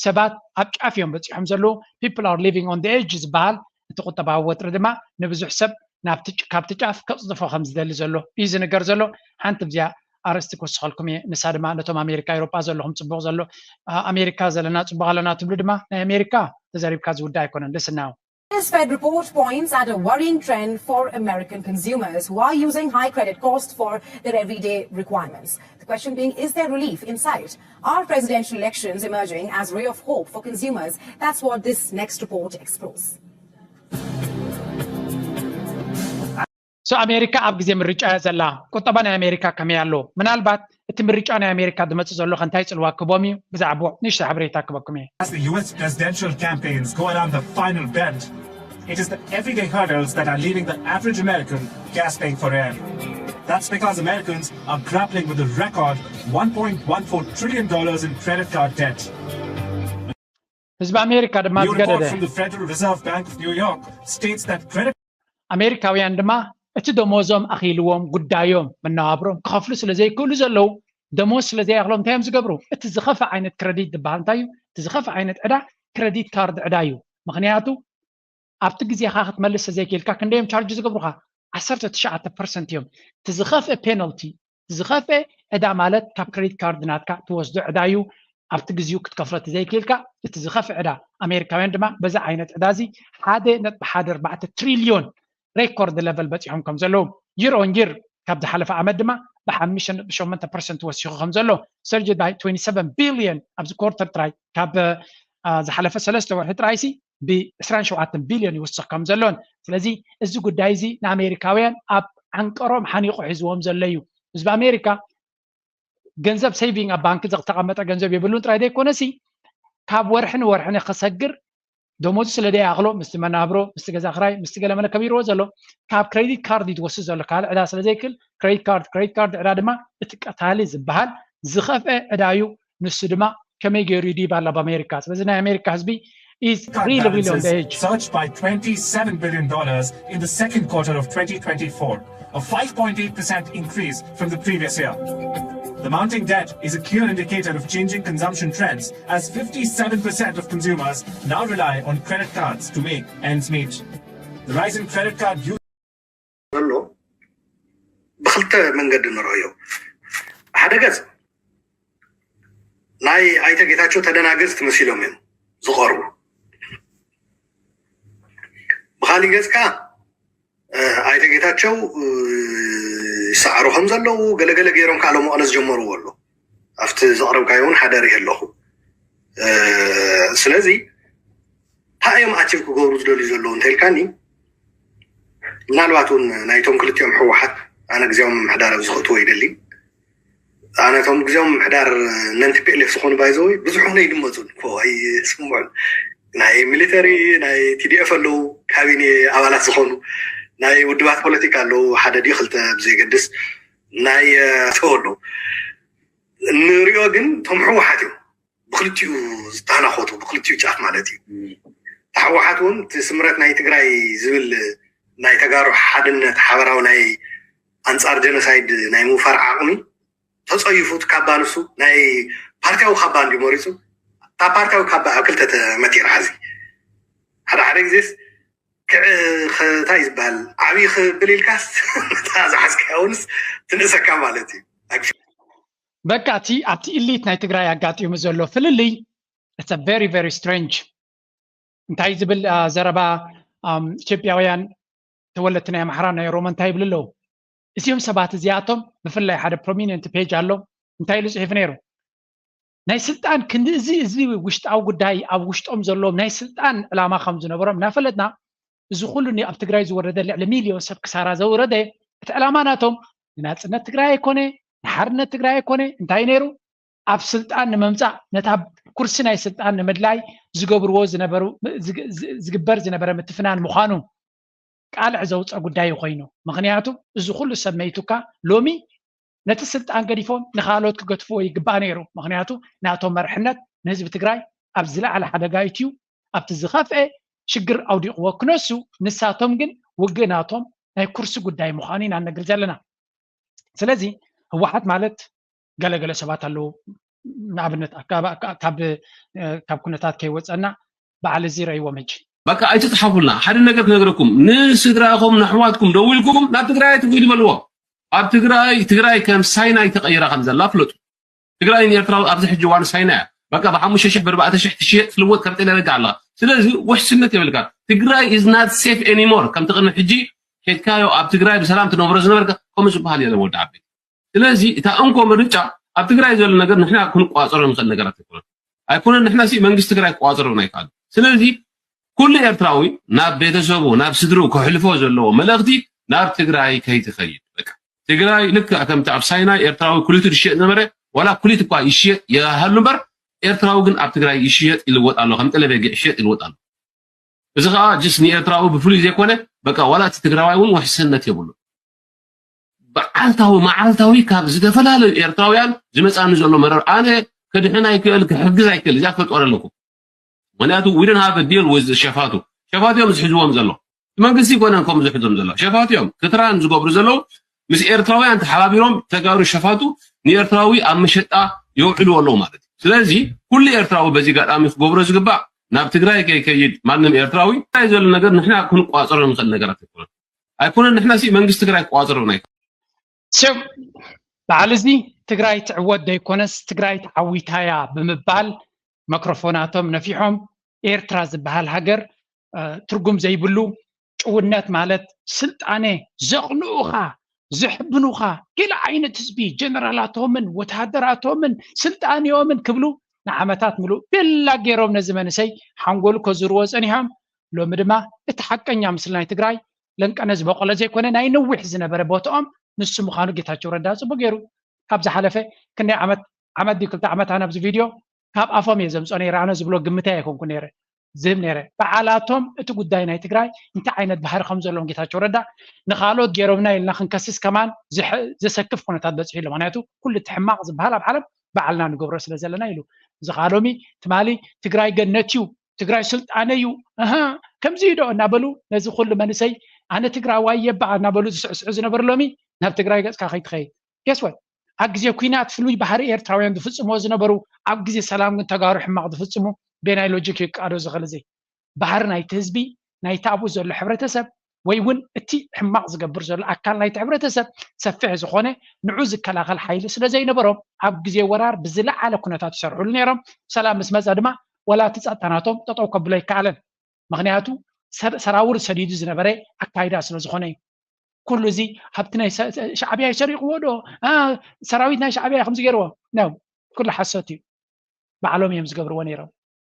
ሰባት ኣብ ጫፍ እዮም በፂሖም ዘለዉ። People are living on the edge ዝበሃል እቲ ቁጠባዊ ወጥሪ ድማ ንብዙሕ ሰብ ናብቲ ጭ- ካብቲ ጫፍ ከፅድፎ ከም ዝደሊ ዘሎ እዩ ዝንገር ዘሎ። ሓንቲ ብዚኣ ኣርእስቲ ክወስኸልኩም እየ። ንሳ ድማ ነቶም ኣሜሪካ ኤውሮጳ ዘለኹም ፅቡቕ ዘሎ ኣ- ኣሜሪካ ዘለና ፅቡቕ ኣለና ትብሉ ድማ ናይ ኣሜሪካ ተዛሪብካ ዝውዳእ ኣይኮነን። Listen now. This Fed report points at a worrying trend for American consumers who are using high credit costs for their everyday requirements. The question being, is there relief in sight? Are presidential elections emerging as ray of hope for consumers? That's what this next report explores. So ኣሜሪካ ኣብ ግዜ ምርጫ እያ ዘላ። ቁጠባ ናይ ኣሜሪካ ከመይ ኣሎ? ምናልባት እቲ ምርጫ ናይ ኣሜሪካ ዝመፅእ ዘሎ ከ እንታይ ፅልዋ ክቦም እዩ? ብዛዕባኡ ንእሽቶ ሓበሬታ ክበኩም እየ። As the U S presidential campaigns go around the final bend, it is the everyday hurdles that are leaving the average American gasping for air. That's because Americans are grappling with a record one point one four trillion dollars in credit card debt. ህዝቢ ኣሜሪካ ድማ New report ዝገደደ from the Federal Reserve Bank of New York states that credit ኣሜሪካውያን ድማ እቲ ደሞዞም ኣኺልዎም ጉዳዮም መነባብሮም ክኸፍሉ ስለ ዘይክእሉ ዘለዉ፣ ደሞዝ ስለ ዘይኣኽሎም እንታይ እዮም ዝገብሩ? እቲ ዝኸፍእ ዓይነት ክረዲት ዝበሃል እንታይ እዩ? እቲ ዝኸፍእ ዓይነት ዕዳ ክረዲት ካርድ ዕዳ እዩ። ምክንያቱ ኣብቲ ግዜኻ ክትመልስ ስለ ዘይክእልካ ክንደይ እዮም ቻርጅ ዝገብሩኻ? ዓሰርተ ትሽዓተ ፐርሰንት እዮም። እቲ ዝኸፍእ ፔናልቲ፣ እቲ ዝኸፍእ ዕዳ ማለት ካብ ክረዲት ካርድ ናትካ ትወስዶ ዕዳ እዩ። ኣብቲ ግዜኡ ክትከፍሎ ዘይክእልካ እቲ ዝኸፍእ ዕዳ። ኣሜሪካውያን ድማ በዚ ዓይነት ዕዳ እዚ ሓደ ነጥቢ ሓደ ኣርባዕተ ትሪልዮን ሬኮርድ ለቨል በፂሖም ከም ዘለዉ፣ ይር ኦን ይር ካብ ዝሓለፈ ዓመት ድማ ብሓሙሽተ ነጥቢ ሸሞንተ ፐርሰንት ወሲኹ ከም ዘሎ፣ surged by twenty seven billion ኣብዚ ኮርተር ጥራይ ካብ ዝሓለፈ ሰለስተ ወርሒ ጥራይሲ ብ27 ቢልዮን ይውስኽ ከም ዘሎን፣ ስለዚ እዚ ጉዳይ እዚ ንኣሜሪካውያን ኣብ ዓንቀሮም ሓኒቑ ሒዝዎም ዘሎ እዩ። ህዝቢ ኣሜሪካ ገንዘብ ሴቪንግ ኣብ ባንክ ዝተቐመጠ ገንዘብ የብሉን ጥራይ ዘይኮነሲ ካብ ወርሒ ንወርሒ ንኸሰግር ደሞዙ ስለ ደይኣኽሎ ምስቲ መናብሮ ምስቲ ገዛ ክራይ ምስቲ ገለ መለ ከቢርዎ ዘሎ ካብ ክሬዲት ካርድ እዩ ዝወስድ ዘሎ ካልእ ዕዳ ስለ ዘይክል ክሬዲት ካርድ ክሬዲት ካርድ ዕዳ ድማ እቲ ቀታሊ ዝበሃል ዝኸፍአ ዕዳ እዩ። ንሱ ድማ ከመይ ገይሩ ይድይብ ኣሎ ኣብ ኣሜሪካ ስለዚ ናይ ኣሜሪካ ህዝቢ is really really on the edge. Surged by twenty-seven billion dollars in the second quarter of twenty twenty-four, a five point eight percent increase from the previous year. The mounting debt is a clear indicator of changing consumption trends, as fifty-seven percent of consumers now rely on credit cards to make ends meet. The rise in credit card use ዘሎ ብክልተ መንገዲ ንረእዮ። ሓደ ገፅ ናይ ኣይተ ጌታቸው ተደናገፅቲ መሲሎም እዮም ዝቐርቡ። ብካሊእ ገፅ ከዓ ኣይተ ጌታቸው ይሰዓሩ ከም ዘለዉ ገለገለ ገይሮም ከዓ ሎምቐነ ዝጀመርዎ ኣሎ። ኣብቲ ዘቕረብካዮ እውን ሓደ ርኢ ኣለኹ። ስለዚ እንታይ እዮም ኣቺቭ ክገብሩ ዝደልዩ ዘለዉ እንተኢልካኒ ምናልባት እውን ናይቶም ክልቲኦም ህወሓት ኣነ ግዜያዊ ምምሕዳር ኣብዚ ክእትዎ ይደሊ። ኣነ እቶም ግዜያዊ ምምሕዳር ነን ቲ ፒ ኤል ኤፍ ዝኾኑ ባይዘወይ ብዙሕ ሆነ ይድመፁን እኮ ኣይስምዑን። ናይ ሚሊተሪ ናይ ቲ ዲ ኤፍ ኣለዉ ካቢኔ ኣባላት ዝኾኑ ናይ ውድባት ፖለቲካ ኣለዉ ሓደ ድዩ ክልተ ብዘይገድስ ናይ ኣተው ኣለዉ። እንሪኦ ግን እቶም ህወሓት እዮም ብክልቲኡ ዝተናኸቱ ብክልቲኡ ጫፍ ማለት እዩ። ህወሓት እውን እቲ ስምረት ናይ ትግራይ ዝብል ናይ ተጋሩ ሓድነት ሓበራዊ ናይ ኣንፃር ጀኖሳይድ ናይ ምውፋር ዓቕሚ ተፀይፉ እቲ ካባ ንሱ ናይ ፓርቲያዊ ካባ እንዲ መሪፁ እታ ፓርቲያዊ ካባ ኣብ ክልተ ተመቲራ ሓዚ ሓደ ሓደ ግዜስ ክዕ እንታይ ዝበሃል ዓብዪ ክብል ኢልካስ እታ ዝሓዝካያ እውንስ ትንእሰካ ማለት እዩ። በቃ እቲ ኣብቲ ኢሊት ናይ ትግራይ ኣጋጢሙ ዘሎ ፍልልይ it's a very very strange እንታይ ዝብል ዘረባ ኢትዮጵያውያን ተወለድቲ ናይ ኣምሓራ ናይ ኦሮሞ እንታይ ይብሉ ኣለዉ? እዚኦም ሰባት እዚኣቶም ብፍላይ ሓደ ፕሮሚኒንት ፔጅ ኣሎ እንታይ ኢሉ ፅሒፉ ነይሩ ናይ ስልጣን ክንዲ እዚ እዚ ውሽጣዊ ጉዳይ ኣብ ውሽጦም ዘለዎም ናይ ስልጣን ዕላማ ከም ዝነበሮም እናፈለጥና እዚ ኩሉ ኣብ ትግራይ ዝወረደ ልዕሊ ሚልዮን ሰብ ክሳራ ዘውረደ እቲ ዕላማ ናቶም ንናፅነት ትግራይ ኣይኮነ ንሓርነት ትግራይ ኣይኮነ እንታይ ነይሩ ኣብ ስልጣን ንምምፃእ ነታ ኩርሲ ናይ ስልጣን ንምድላይ ዝገብርዎ ዝነበሩ ዝግበር ዝነበረ ምትፍናን ምዃኑ ቃልዕ ዘውፀ ጉዳይ ኮይኑ ምክንያቱ እዚ ኩሉ ሰብ መይቱካ ሎሚ ነቲ ስልጣን ገዲፎም ንካልኦት ክገድፍዎ ይግባእ ነይሩ ምክንያቱ ናቶም መርሕነት ንህዝቢ ትግራይ ኣብ ዝለዓለ ሓደጋ ይትዩ ኣብቲ ዝኸፍአ ሽግር ኣውዲቕዎ ክነሱ ንሳቶም ግን ውግእ ናቶም ናይ ኩርሲ ጉዳይ ምዃኑ ኢና ንነግር ዘለና ስለዚ ህወሓት ማለት ገለገለ ሰባት ኣለዉ ንኣብነት ካብ ኩነታት ከይወፀና በዓል እዚ ረእይዎም ሕጂ በቃ ኣይትፅሓፉልና ሓደ ነገር ክነግረኩም ንስድራኹም ንኣሕዋትኩም ደዊልኩም ናብ ትግራይ ኣይትጉዱ በልዎም ኣብ ትግራይ ትግራይ ከም ሳይናይ ተቐይራ ከም ዘላ ፍለጡ ትግራይ ንኤርትራ ኣብዚ ሕጂ ዋን ሳይና እያ በቃ ብሓሙሽተ ሽሕ ብርባዕተ ሽሕ ትሽየጥ ትልወጥ ከም ጤለ በጊዕ ኣለኻ ስለዚ ውሕስነት የብልካ ትግራይ is not safe anymore ከምቲ ቅድሚ ሕጂ ኬድካዮ ኣብ ትግራይ ብሰላም ትነብሮ ዝነበርካ ከምኡ ዝበሃል የለን ወዲ ዓበይቲ ስለዚ እታ እንኮ ምርጫ ኣብ ትግራይ ዘሎ ነገር ንሕና ክንቋፀሮ ንኽእል ነገራት ኣይኮነን ኣይኮነን ንሕና ሲ መንግስቲ ትግራይ ክቋፀሮ ኣይከኣል ስለዚ ኩሉ ኤርትራዊ ናብ ቤተሰቡ ናብ ስድርኡ ከሕልፎ ዘለዎ መልእኽቲ ናብ ትግራይ ከይትኸይድ በቃ ትግራይ ልክዕ ከምቲ ኣብ ሳይናይ ኤርትራዊ ኩሊቱ ዝሽየጥ ነበረ ዋላ ኩሊት እኳ ይሽየጥ ይሃሉ እምበር ኤርትራዊ ግን ኣብ ትግራይ ይሽየጥ ይልወጥ ኣሎ ከም ጠለበጊዕ ይሽየጥ ይልወጥ ኣሎ እዚ ከዓ ጅስ ንኤርትራዊ ብፍሉይ ዘይኮነ በቃ ዋላ እቲ ትግራዋይ እውን ውሕስነት የብሉ በዓልታዊ መዓልታዊ ካብ ዝተፈላለዩ ኤርትራውያን ዝመፃኒ ዘሎ መረር ኣነ ክድሕን ኣይክእል ክሕግዝ ኣይክእል እዚኣ ክፈልጥዋ ኣለኩም ምክንያቱ we don't have a deal with ሸፋቱ ሸፋቱ እዮም ዝሕዝዎም ዘሎ መንግስቲ ይኮነን ከም ዝሕዞም ዘሎ ሸፋቱ እዮም ክትራን ዝገብሩ ዘለዉ ምስ ኤርትራውያን ተሓባቢሮም ተጋሩ ሸፋቱ ንኤርትራዊ ኣብ መሸጣ የውዕልዎ ኣለዉ ማለት እዩ ስለዚ ኩሉ ኤርትራዊ በዚ ጋጣሚ ክገብሮ ዝግባእ ናብ ትግራይ ከይከይድ ማንም ኤርትራዊ ናይ ዘሎ ነገር ንሕና ክንቋፀሮ ንኽእል ነገራት ኣይኮነን ኣይኮነን ንሕና ሲ መንግስቲ ትግራይ ክቋፀሮ ናይ ሰብ በዓል እዚ ትግራይ ትዕወት ዘይኮነስ ትግራይ ተዓዊታያ ብምባል መክሮፎናቶም ነፊሖም ኤርትራ ዝበሃል ሃገር ትርጉም ዘይብሉ ጭውነት ማለት ስልጣነ ዘቕንኡኻ ዘሕብኑኻ ገለ ዓይነት ህዝቢ ጀነራላቶምን ወተሃደራቶምን ስልጣንዮምን ክብሉ ንዓመታት ምሉእ ቤላ ገይሮም ነዚ መንእሰይ ሓንጎሉ ከዙርዎ ጸኒሖም። ሎሚ ድማ እቲ ሓቀኛ ምስሊ ናይ ትግራይ ለንቀነ ዝበቆለ ዘይኮነ ናይ ነዊሕ ዝነበረ ቦታኦም ንሱ ምዃኑ ጌታቸው ረዳ ጽቡቅ ገይሩ ካብ ዝሓለፈ ክንደይ ዓመት ዓመት ድዩ ክልተ ዓመት ኣነ ኣብዚ ቪድዮ ካብ ኣፎም እየ ዘምጾ ነይረ ኣነ ዝብሎ ግምታይ ኣይኮንኩ ነይረ ዝህብ ነይረ በዓላቶም እቲ ጉዳይ ናይ ትግራይ እንታይ ዓይነት ባህሪ ከም ዘለዎም ጌታቸው ረዳ ንካልኦት ገይሮምና ኢልና ክንከስስ ከማን ዘሰክፍ ኩነታት በፅሑ ኢሎ ምክንያቱ ኩሉ እቲ ሕማቅ ዝበሃል ኣብ ዓለም በዓልና ንገብሮ ስለ ዘለና ኢሉ እዚ ከዓ ሎሚ ትማሊ ትግራይ ገነት እዩ ትግራይ ስልጣነ እዩ ከምዚ ዶ እናበሉ ነዚ ኩሉ መንእሰይ ኣነ ትግራዋይ የባ እናበሉ ዝስዕስዑ ዝነበሩ ሎሚ ናብ ትግራይ ገፅካ ከይትኸይድ ጌስወት ኣብ ግዜ ኩናት ፍሉይ ባህሪ ኤርትራውያን ዝፍፅምዎ ዝነበሩ ኣብ ግዜ ሰላም ግን ተጋሩ ሕማቕ ዝፍፅሙ ቤናይ ሎጂክ ይቃዶ ዝኽእል እዚ ባህሪ ናይቲ ህዝቢ ናይቲ ኣብኡ ዘሎ ሕብረተሰብ ወይ እውን እቲ ሕማቕ ዝገብር ዘሎ ኣካል ናይቲ ሕብረተሰብ ሰፊሕ ዝኾነ ንዑ ዝከላኸል ሓይሊ ስለ ዘይነበሮም ኣብ ግዜ ወራር ብዝለዓለ ኩነታት ይሰርሑሉ ነይሮም ሰላም ምስ መፀ ድማ ወላ እቲ ፀጥታ ናቶም ጠጠው ከብሎ ኣይከኣለን ምክንያቱ ሰራውር ሰዲዱ ዝነበረ ኣካይዳ ስለ ዝኾነ እዩ ኩሉ እዚ ሃብቲ ናይ ሻዕብያ ይሰሪቕዎ ዶ ሰራዊት ናይ ሻዕብያ ከምዚ ገይርዎ ነው ኩሉ ሓሶት እዩ ባዕሎም እዮም ዝገብርዎ ነይሮም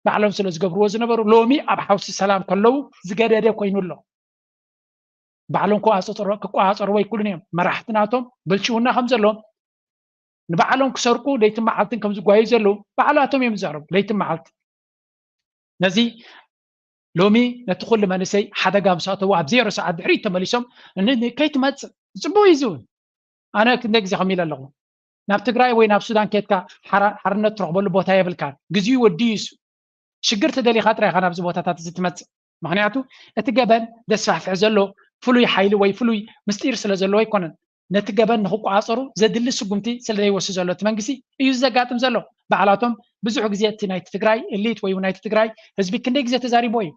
ባዕሎም ስለ ዝገብርዎ ዝነበሩ ሎሚ ኣብ ሓውሲ ሰላም ከለዉ ዝገደደ ኮይኑ ኣሎ ባዕሎም ክቆፃፀርዎ ይክእሉን እዮም መራሕቲ ናቶም ብልሽውና ከም ዘለዎም ንባዕሎም ክሰርቁ ለይትን መዓልትን ከም ዝጓዩ ዘለዉ ባዕላቶም እዮም ዝዛረቡ ለይትን መዓልቲ ነዚ ሎሚ ነቲ ኩሉ መንእሰይ ሓደጋ ምስ ኣተዉ ኣብ ዜሮ ሰዓት ድሕሪት ተመሊሶም ከይትመፅእ ዝፅቡቅ እዩ ዝብል ኣነ ክንደ ግዜ ከም ኢለ ኣለኹ ናብ ትግራይ ወይ ናብ ሱዳን ኬድካ ሓርነት ትረኽበሉ ቦታ የብልካን ግዜኡ ወዲኡ እዩ ሽግር ተደሊኻ ጥራይ ኢኻ ናብዚ ቦታታት እዚ ትመፅእ ምክንያቱ እቲ ገበን ዘስፋሕፍሕ ዘሎ ፍሉይ ሓይሊ ወይ ፍሉይ ምስጢር ስለ ዘለዎ ኣይኮነን ነቲ ገበን ንክቋፀሩ ዘድሊ ስጉምቲ ስለ ዘይወስድ ዘሎ እቲ መንግስቲ እዩ ዘጋጥም ዘሎ ባዕላቶም ብዙሕ ግዜ እቲ ናይቲ ትግራይ እሊት ወይ ናይቲ ትግራይ ህዝቢ ክንደይ ግዜ ተዛሪቦ እዩ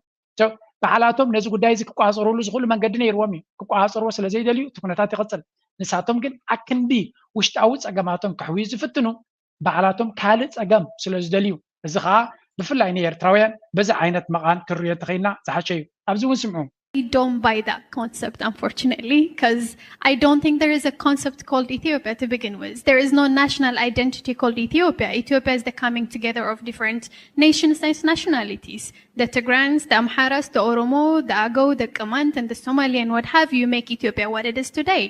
ባዕላቶም ነዚ ጉዳይ እዚ ክቋፀሩሉ ዝኽእሉ መንገዲ ነይርዎም እዩ ክቋፀርዎ ስለ ዘይደልዩ እቲ ኩነታት ይቕፅል ንሳቶም ግን ኣክንዲ ውሽጣዊ ፀገማቶም ከሕውዩ ዝፍትኑ ባዕላቶም ካልእ ፀገም ስለ ዝደልዩ እዚ ከዓ ብፍላይ ንኤርትራውያን በዚ ዓይነት መቓን ክንሪኦ እንተኸይልና ዝሓሸ እዩ ኣብዚ እውን ስምዑ I don't buy that concept, unfortunately, because I don't think there is a concept called Ethiopia to begin with. There is no national identity called Ethiopia. Ethiopia is the coming together of different nations and nationalities. The Tigrans, the Amharas, the Oromo, the Agou, the Kamant, and the Somali, and what have you, make Ethiopia what it is today.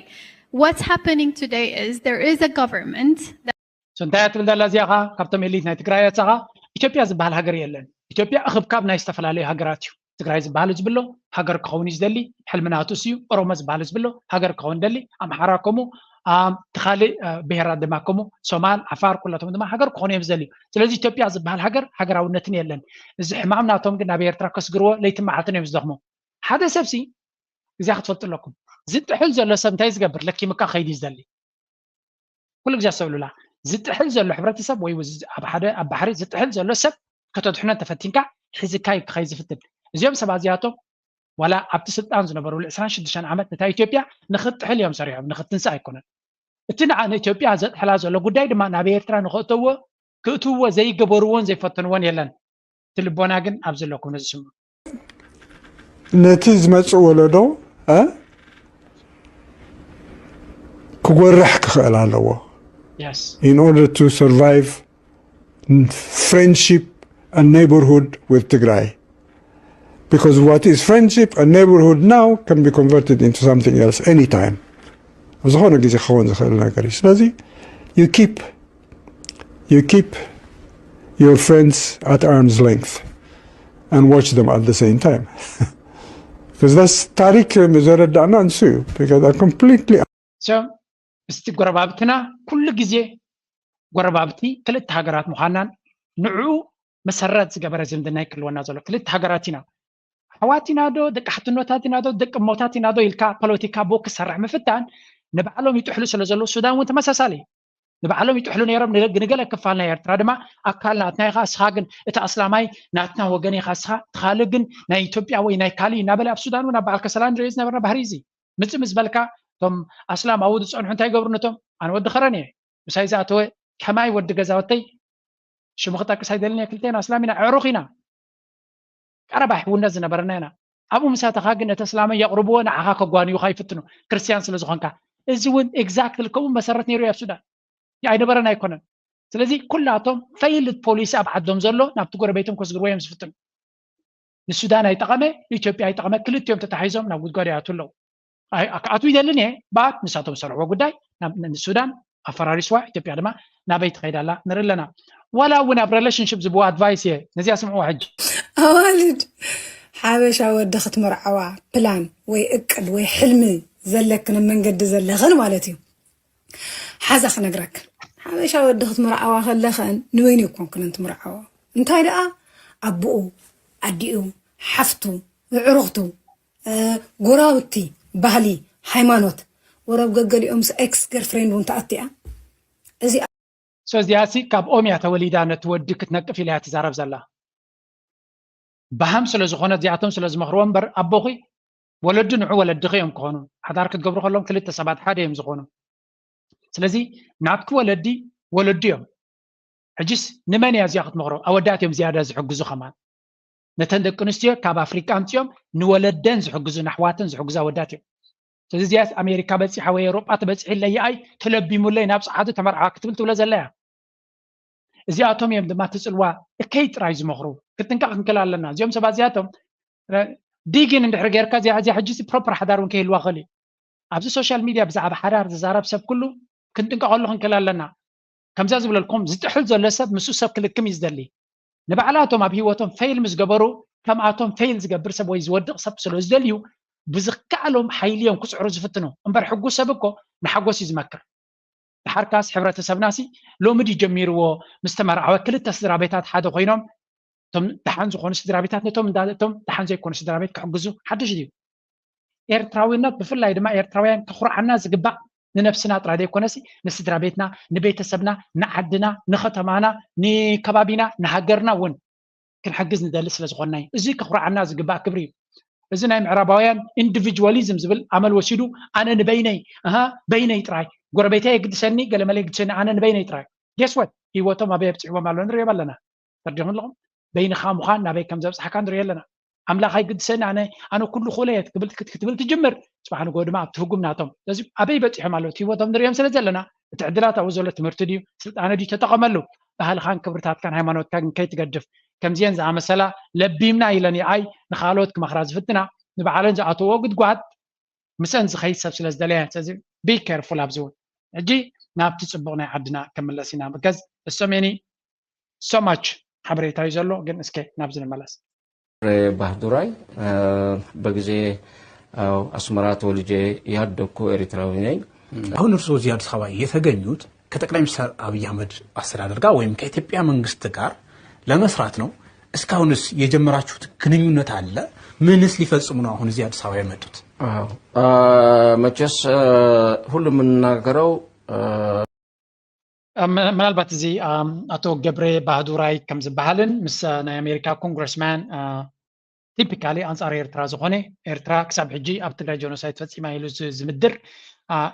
What's happening today is there is a government that እንታይ ትብል ዘላ እዚኣ ኸዓ ካብቶም ኤሊት ናይ ትግራይ ወፃኻ ኢትዮጵያ ዝበሃል ሃገር የለን ኢትዮጵያ እኽብካብ ናይ ዝተፈላለዩ ሃገራት እዩ ትግራይ ዝበሃል ዝብሎ ሃገር ክኸውን እዩ ዝደሊ ሕልሚ ናቱ እዩ ኦሮሞ ዝበሃል ዝብሎ ሃገር ክኸውን ደሊ ኣምሓራ ከምኡ ትኻልእ ብሄራት ድማ ከምኡ ሶማል ዓፋር ኩላቶም ድማ ሃገር ክኾኑ እዮም ዝደልዩ ስለዚ ኢትዮጵያ ዝበሃል ሃገር ሃገራውነትን የለን እዚ ሕማም ናቶም ግን ናብ ኤርትራ ከስግርዎ ለይትን መዓልትን እዮም ዝደኽሙ ሓደ ሰብሲ እዚኣ ክትፈልጡ ኣለኩም ዝጥሕል ዘሎ ሰብ እንታይ ዝገብር ለኪምካ ከይድ እዩ ዝደሊ ኩሉ ግዜ ኣስተውዕሉላ ዝጥሕል ዘሎ ሕብረተሰብ ወይ ኣብ ሓደ ኣብ ባሕሪ ዝጥሕል ዘሎ ሰብ ከተድሕኖ ተፈቲንካ ሒዝካ እዩ ክኸይ ዝፍትን እዚኦም ሰባት እዚኣቶም ዋላ ኣብቲ ስልጣን ዝነበሩሉ ዕስራን ሽዱሽተን ዓመት ነታ ኢትዮጵያ ንክጥሕል እዮም ሰሪሖም ንክትንሳ ኣይኮነን እቲ ንዓ ንኢትዮጵያ ዘጥሕላ ዘሎ ጉዳይ ድማ ናብ ኤርትራ ንክእተዎ ክእትውዎ ዘይገበርዎን ዘይፈተንዎን የለን እቲ ልቦና ግን ኣብዚ ኣለኩም ነዚ ስምዑ ነቲ ዝመፅእ ወለዶ ክጎርሕ ክኽእል ኣለዎ in order to survive friendship and neighborhood with ትግራይ because what is friendship and neighborhood now can be converted into something else anytime ዝኾነ ግዜ ክኸውን ዝኽእል ነገር እዩ ስለዚ you keep you keep your friends at arm's length and watch them at the same time. Because that's ታሪክ ዘረዳእና ንሱ እዩ። Because I completely ምስቲ ጎረባብትና ኩሉ ግዜ ጎረባብቲ ክልተ ሃገራት ምዃናን ንዕኡ መሰረት ዝገበረ ዝምድና ይክልወና ዘሎ ክልተ ሃገራት ኢና ኣሕዋት ኢና ዶ ደቂ ሓትኖታት ኢና ዶ ደቂ እሞታት ኢና ዶ ኢልካ ፖለቲካ ቦክ ክሰርሕ ምፍታን ንባዕሎም ይጥሕሉ ስለ ዘለዉ ሱዳን እውን ተመሳሳሊ ንባዕሎም ይጥሕሉ ነይሮም ንገለ ክፋል ናይ ኤርትራ ድማ ኣካል ናትና ኢኻ እስኻ ግን እቲ ኣስላማይ ናትና ወገን ኢኻ እስኻ እቲ ካልእ ግን ናይ ኢትዮጵያ ወይ ናይ ካልእ እናበለ ኣብ ሱዳን እውን ኣብ በዓል ከሰላ ንሪኦ ዝነበርና ባህሪ እዚ ምፅእ ምስ በልካ እቶም ኣስላም ኣብኡ ዝፀንሑ እንታይ ይገብሩ ነቶም ኣነ ወዲ ኸረን እየ ምሳይ ዝኣተወ ከማይ ወዲ ገዛወተይ ሽሙ ክጠቅስ ኣይደልን እየ ክልቴና ኣስላም ኢና ኣዕሩኽ ኢና ቀረባ ሕውነት ዝነበረና ኢና ኣብኡ ምሳተኻ ግን እቲ እስላመይ የቕርብዎ ንዓኻ ከጓንዩኻ ይፍትኑ ክርስትያን ስለ ዝኾንካ እዚ እውን exactly ከምኡ መሰረት ነይሩ ኣብ ሱዳን ኣይነበረን ኣይኮነን ስለዚ ኩላቶም ፈይልድ ፖሊሲ ኣብ ዓዶም ዘሎ ናብቲ ጎረቤቶም ከስግርዎ እዮም ዝፍትኑ። ንሱዳን ኣይጠቐመ፣ ንኢትዮጵያ ኣይጠቐመ፣ ክልቲኦም ተታሒዞም ናብ ጉድጓድ ይኣትዉ ኣለዉ። ኣይ- ክኣትዉ ይደልን እየ፣ ባት ንሳቶም ዝሰርሕዎ ጉዳይ ናብ ንሱዳን ኣፈራሪስዋ፣ ኢትዮጵያ ድማ ናበይ ትኸይድ ኣላ ንርኢ ኣለና። ዋላ እውን ኣብ ሪሌሽንሽፕ ዝብዎ ኣድቫይስ እየ፣ ነዚኣ ስምዕዋ ሕጂ። ኣዋልድ ሓበሻ ወዲ ክትምርዓዋ ፕላን ወይ እቅድ ወይ ሕልሚ ዘለክን ኣብ መንገዲ ዘለኽን ማለት እዩ። ሓዛ ክነግረክን ሓበሻ ወዲ ክትምርዓዋ ከለኽን ንበይኑ ይኮንክን እንትምርዓዋ እንታይ ደኣ ኣቦኡ ኣዲኡ ሓፍቱ ኣዕሩኽቱ ጎራብቲ ባህሊ ሃይማኖት ወረብ ገገሊኦም ኤክስ ገርፍሬንድ እውን ተኣቲያ እዚ so እዚኣሲ ካብ ኦም እያ ተወሊዳ ነቲ ወዲ ክትነቅፍ ኢላ እያ ትዛረብ ዘላ ብሃም ስለ ዝኾነ እዚኣቶም ስለ ዝመኽርዎ እምበር ኣቦኺ ወለዱ ንዑ ወለድኺ እዮም ክኾኑ ሓዳር ክትገብሩ ከሎም ክልተ ሰባት ሓደ እዮም ዝኾኑ ስለዚ ናትኪ ወለዲ ወለዱ እዮም ሕጅስ ንመን እያ እዚኣ ክትመኽሮ ኣወዳት እዮም ዝያዳ ዝሕግዙ ከማን ነተን ደቂ ኣንስትዮ ካብ ኣፍሪቃ ኣምፅኦም ንወለደን ዝሕግዙ ንኣሕዋተን ዝሕግዙ ኣወዳት እዮም ስለዚ እዚያስ ኣሜሪካ በፂሓ ወይ ኤውሮጳ ትበፅሒ ለይኣይ ተለቢሙለይ ናብ ፀዓዱ ተመርዓዋ ክትብል ትብሎ ዘለያ እዚኣቶም እዮም ድማ ትፅልዋ እከይ ጥራይ ዝመኽሩ ክትንቀቕ ክንክል ኣለና እዚኦም ሰባት እዚኣቶም ዲግን እንድሕር ጌርካ እዚኣ ሕጂ ፕሮፐር ሓዳር እውን ከይህልዋ ክእል እዩ ኣብዚ ሶሻል ሚድያ ብዛዕባ ሓዳር ዝዛረብ ሰብ ኩሉ ክንጥንቀቐሉ ክንክል ኣለና ከምዛ ዝብለልኩም ዝጥሕል ዘሎ ሰብ ምስኡ ሰብ ክልክም እዩ ዝደሊ ንባዕላቶም ኣብ ህይወቶም ፌል ምስ ገበሩ ከምኣቶም ፌል ዝገብር ሰብ ወይ ዝወድቕ ሰብ ስለ ዝደልዩ ብዝከኣሎም ሓይሊ እዮም ክፅዕሩ ዝፍትኑ እምበር ሕጉስ ሰብ እኮ ንሓጎስ እዩ ዝመክር ድሓርካስ ሕብረተሰብናሲ ሎሚ ድዩ ጀሚርዎ ምስ ተመርዓወ ክልተ ስድራ ቤታት ሓደ ኮይኖም እቶም ደሓን ዝኾኑ ስድራ ቤታት ነቶም እቶም ደሓን ዘይኮኑ ስድራ ቤት ክሕግዙ ሓድሽ ድዩ ኤርትራዊነት ብፍላይ ድማ ኤርትራውያን ከኹርዓና ዝግባእ ንነብስና ጥራይ ዘይኮነሲ ንስድራ ቤትና ንቤተሰብና ንዓድና ንኸተማና ንከባቢና ንሃገርና እውን ክንሕግዝ ንደሊ ስለ ዝኾንና እዩ እዚ ከኹርዓና ዝግባእ ክብሪ እዩ እዚ ናይ ምዕራባውያን ኢንዲቪጁዋሊዝም ዝብል ኣመል ወሲዱ ኣነ ንበይነይ ኣሃ በይነይ ጥራይ ጎረቤተይ የግድሰኒ ገለመለ የግድሰኒ ኣነ ንበይነይ ጥራይ ጌስወት ህይወቶም ኣበይ ኣብፅሕዎም ኣሎ ንሪኦም ኣለና ተርዲኹም ኣለኹም በይንኻ ምዃን ናበይ ከም ዘብፅሓካ ንሪኦ ኣለና ኣምላኽ ኣይግድሰኒ ኣነ ኣነ ኩሉ ክእለ እየ ክትብል ክትብል ትጅምር ፅባሕ ንጎ ድማ ኣብቲ ህጉም ናቶም ስለዚ ኣበይ በፂሖም ኣለዉ እቲ ህይወቶም ንሪኦም ስለ ዘለና እቲ ዕድላት ኣብኡ ዘሎ ትምህርቲ ድዩ ስልጣነ ድዩ ተጠቐመሉ ባህልኻን ክብርታትካን ሃይማኖትካ ግን ከይትገድፍ ከምዚአን ዝኣመሰላ ለቢምና ኢለን ይኣይ ንኻልኦት ክመኽራ ዝፍትና ንባዕለን ዝኣተዎ ጉድጓድ ምስአን ዝኸይድ ሰብ ስለ ዝደለያ ስለዚ be careful ኣብዚ እውን ሕጂ ናብቲ ፅቡቕ ናይ ዓድና ክምለስ ኢና because so many so much ሓበሬታ እዩ ዘሎ ግን እስከ ናብዚ ንመለስ ባህዱራይ በጊዜ ኣስመራ ተወልጄ ያደግኩ ኤሪትራዊ ነኝ። አሁን እርስዎ እዚህ አዲስ አበባ የተገኙት ከጠቅላይ ሚኒስትር አብይ አህመድ አስተዳደር ጋር ወይም ከኢትዮጵያ መንግስት ጋር ለመስራት ነው። እስካሁንስ የጀመራችሁት ግንኙነት አለ? ምንስ ሊፈጽሙ ነው አሁን እዚህ አዲስ አበባ የመጡት? መቸስ ሁሉ የምንናገረው ምናልባት እዚ ኣቶ ገብረ ባህዱራይ ከም ዝበሃልን ምስ ናይ ኣሜሪካ ኮንግረስማን ቲፒካሊ ኣንፃር ኤርትራ ዝኾነ ኤርትራ ክሳብ ሕጂ ኣብ ትግራይ ጀኖሳይድ ፈፂማ ኢሉ ዝምድር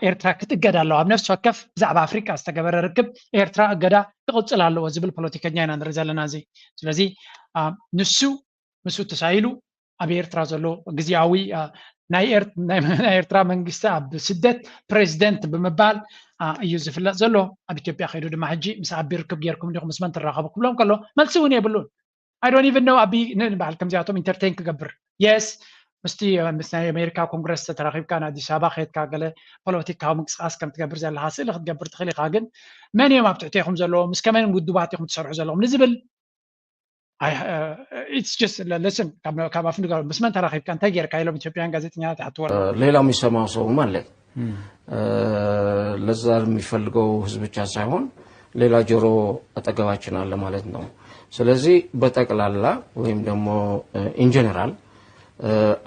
ኤርትራ ክትእገድ ኣለዋ ኣብ ነፍሲ ወከፍ ብዛዕባ ኣፍሪቃ ዝተገበረ ርክብ ኤርትራ እገዳ ክቕፅል ኣለዎ ዝብል ፖለቲከኛ ኢና ንርኢ ዘለና እዚ ስለዚ ንሱ ምስኡ ተሳኢሉ ኣብ ኤርትራ ዘሎ ግዜያዊ ናይ ኤርትራ መንግስቲ ኣብ ስደት ፕሬዚደንት ብምባል እዩ ዝፍለጥ ዘሎ ኣብ ኢትዮጵያ ከይዱ ድማ ሕጂ ምስ ኣቢ ርክብ ጌርኩም ዲኹም ምስ መን ትራኸቡ ክብሎም ከሎ መልሲ እውን የብሉን I don't even know ኣቢ ንበዓል ከምዚኣቶም ኢንተርቴን ክገብር የስ ምስቲ ምስ ናይ ኣሜሪካ ኮንግረስ ተተራኺብካ ንኣዲስ ኣበባ ከየትካ ገለ ፖለቲካዊ ምንቅስቃስ ከም ትገብር ዘለካ ስእሊ ክትገብር ትኽእል ኢኻ ግን መን እዮም ኣብ ትሕቴኹም ዘለዉ ምስ ከመይ ውድባት ኢኹም ትሰርሑ ዘለኹም ንዝብል it's just listen ካብ ኣፍ ንገሩ ምስ መን ተራኺብካ እንታይ ጌርካ ኢሎም ኢትዮጵያውያን ጋዜጠኛታት ይሓትዎ ኣለዉ ሌላ የሚሰማው ሰውም አለ። ለዛ የሚፈልገው ህዝብ ብቻ ሳይሆን ሌላ ጆሮ አጠገባችን አለ ማለት ነው። ስለዚህ በጠቅላላ ወይም ደግሞ in general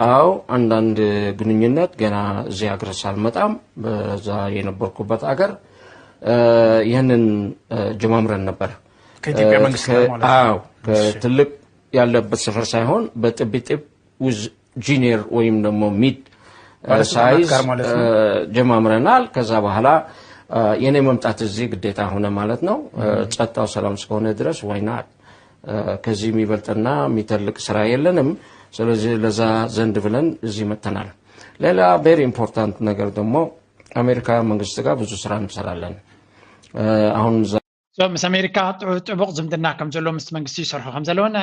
አዎ አንዳንድ ግንኙነት ገና እዚህ ሀገር ሳልመጣም በዛ የነበርኩበት አገር ይህንን ጀማምረን ነበር። ከኢትዮጵያ መንግስት ጋር ማለት ነው። አዎ ከትልቅ ያለበት ሰፈር ሳይሆን በጥቢጥብ with junior ወይም ደግሞ mid ባለስልጣናት size ጋር ማለት ነው። ጀማምረናል። ከዛ በኋላ የኔ መምጣት እዚህ ግዴታ ሆነ ማለት ነው። ጸጥታው ሰላም እስከሆነ ድረስ why not ከዚህ የሚበልጥና የሚተልቅ ስራ የለንም። ስለዚህ ለዛ ዘንድ ብለን እዚህ መጥተናል። ሌላ very important ነገር ደግሞ አሜሪካ መንግስት ጋር ብዙ ስራ እንሰራለን። አሁን ምስ ኣሜሪካ ጥቡቕ ዝምድና ከም ዘሎ፣ ምስ መንግስቲ ይሰርሑ ከም ዘለውን።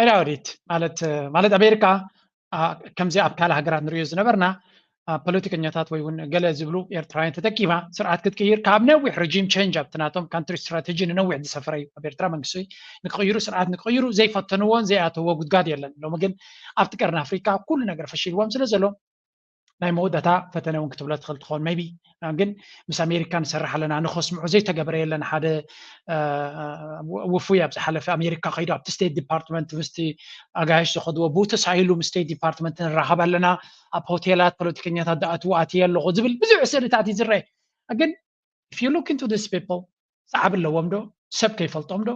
ኣይዳወዲት ማለት ማለት ኣሜሪካ ከምዚ ኣብ ካልእ ሃገራት ንሪኦ ዝነበርና ፖለቲከኛታት ወይ እውን ገለ ዝብሉ ኤርትራውያን ተጠቂማ ስርዓት ክትቅይር ካብ ነዊሕ ረጂም ቸንጅ ኣብቲ ናቶም ካንትሪ ስትራተጂ ንነዊሕ ዝሰፈረ እዩ። ኣብ ኤርትራ መንግስቲ ንክቕይሩ፣ ስርዓት ንክቕይሩ ዘይፈተንዎን ዘይኣተዎ ጉድጋድ የለን። ሎሚ ግን ኣብቲ ቀርኒ ኣፍሪካ ኩሉ ነገር ፈሺልዎም ስለ ዘሎ ናይ መወዳእታ ፈተነ እውን ክትብሎ ትኽእል ትኸውን maybe። ግን ምስ ኣሜሪካ ንሰርሕ ኣለና፣ ንኸስምዑ ዘይተገበረ የለን። ሓደ ውፉይ ኣብ ዝሓለፈ ኣሜሪካ ከይዱ ኣብቲ ስቴት ዲፓርትመንት ምስቲ ኣጋይሽ ዝኸድዎ ብኡ ተሳኢሉ ምስ ስቴት ዲፓርትመንት ንራኸብ ኣለና፣ ኣብ ሆቴላት ፖለቲከኛታት ዝኣትዉ ኣትየ ኣለኹ ዝብል ብዙሕ ስእልታት እዩ ዝረአ። ግን if you look into this people፣ ፃዕቢ ኣለዎም ዶ? ሰብ ከይፈልጦም ዶ?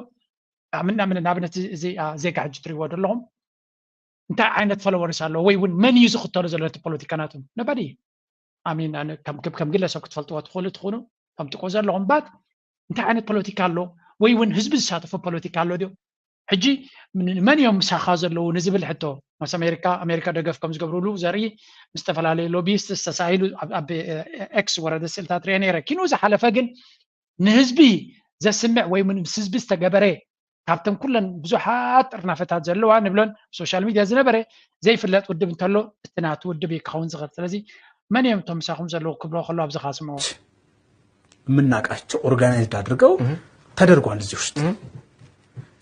ምናምን ንኣብነት እዚ ዜጋ ሕጂ ትሪእዎ ዘለኹም እንታይ ዓይነት ፎሎወርስ ኣለዎ ወይ እውን መን እዩ ዝኽተሎ ዘሎ እቲ ፖለቲካ ናቱ? ነበዲ ኣሚን ከም ግለሰብ ክትፈልጥዎ ትኽእሉ ትኾኑ ከም ትቆ ዘለኹም ባት እንታይ ዓይነት ፖለቲካ ኣሎ ወይ እውን ህዝቢ ዝሳተፎ ፖለቲካ ኣሎ ድዮ? ሕጂ መን እዮም ምሳኻ ዘለዉ ንዝብል ሕቶ፣ ምስ ኣሜሪካ ኣሜሪካ ደገፍ ከም ዝገብርሉ ዘርኢ ምስ ዝተፈላለዩ ሎቢስት ዝተሳኢሉ ኣብ ኤክስ ወረደ ስእልታት ርአ ነይረ። ኪኑ ዝሓለፈ ግን ንህዝቢ ዘስምዕ ወይ ምስ ህዝቢ ዝተገበረ ካብተን ኩለን ብዙሓት ጥርናፈታት ዘለዋ ንብለን ሶሻል ሚድያ ዝነበረ ዘይፍለጥ ውድብ እንተሎ እቲ ናቱ ውድብ እዩ ክኸውን ዝኽእል። ስለዚ መን እዮም እቶም ምሳኹም ዘለዉ ክብሎ ከሎ ኣብዚ ካስምዑ የምናውቃቸው ኦርጋናይዝድ አድርገው ተደርጓል እዚህ ውስጥ።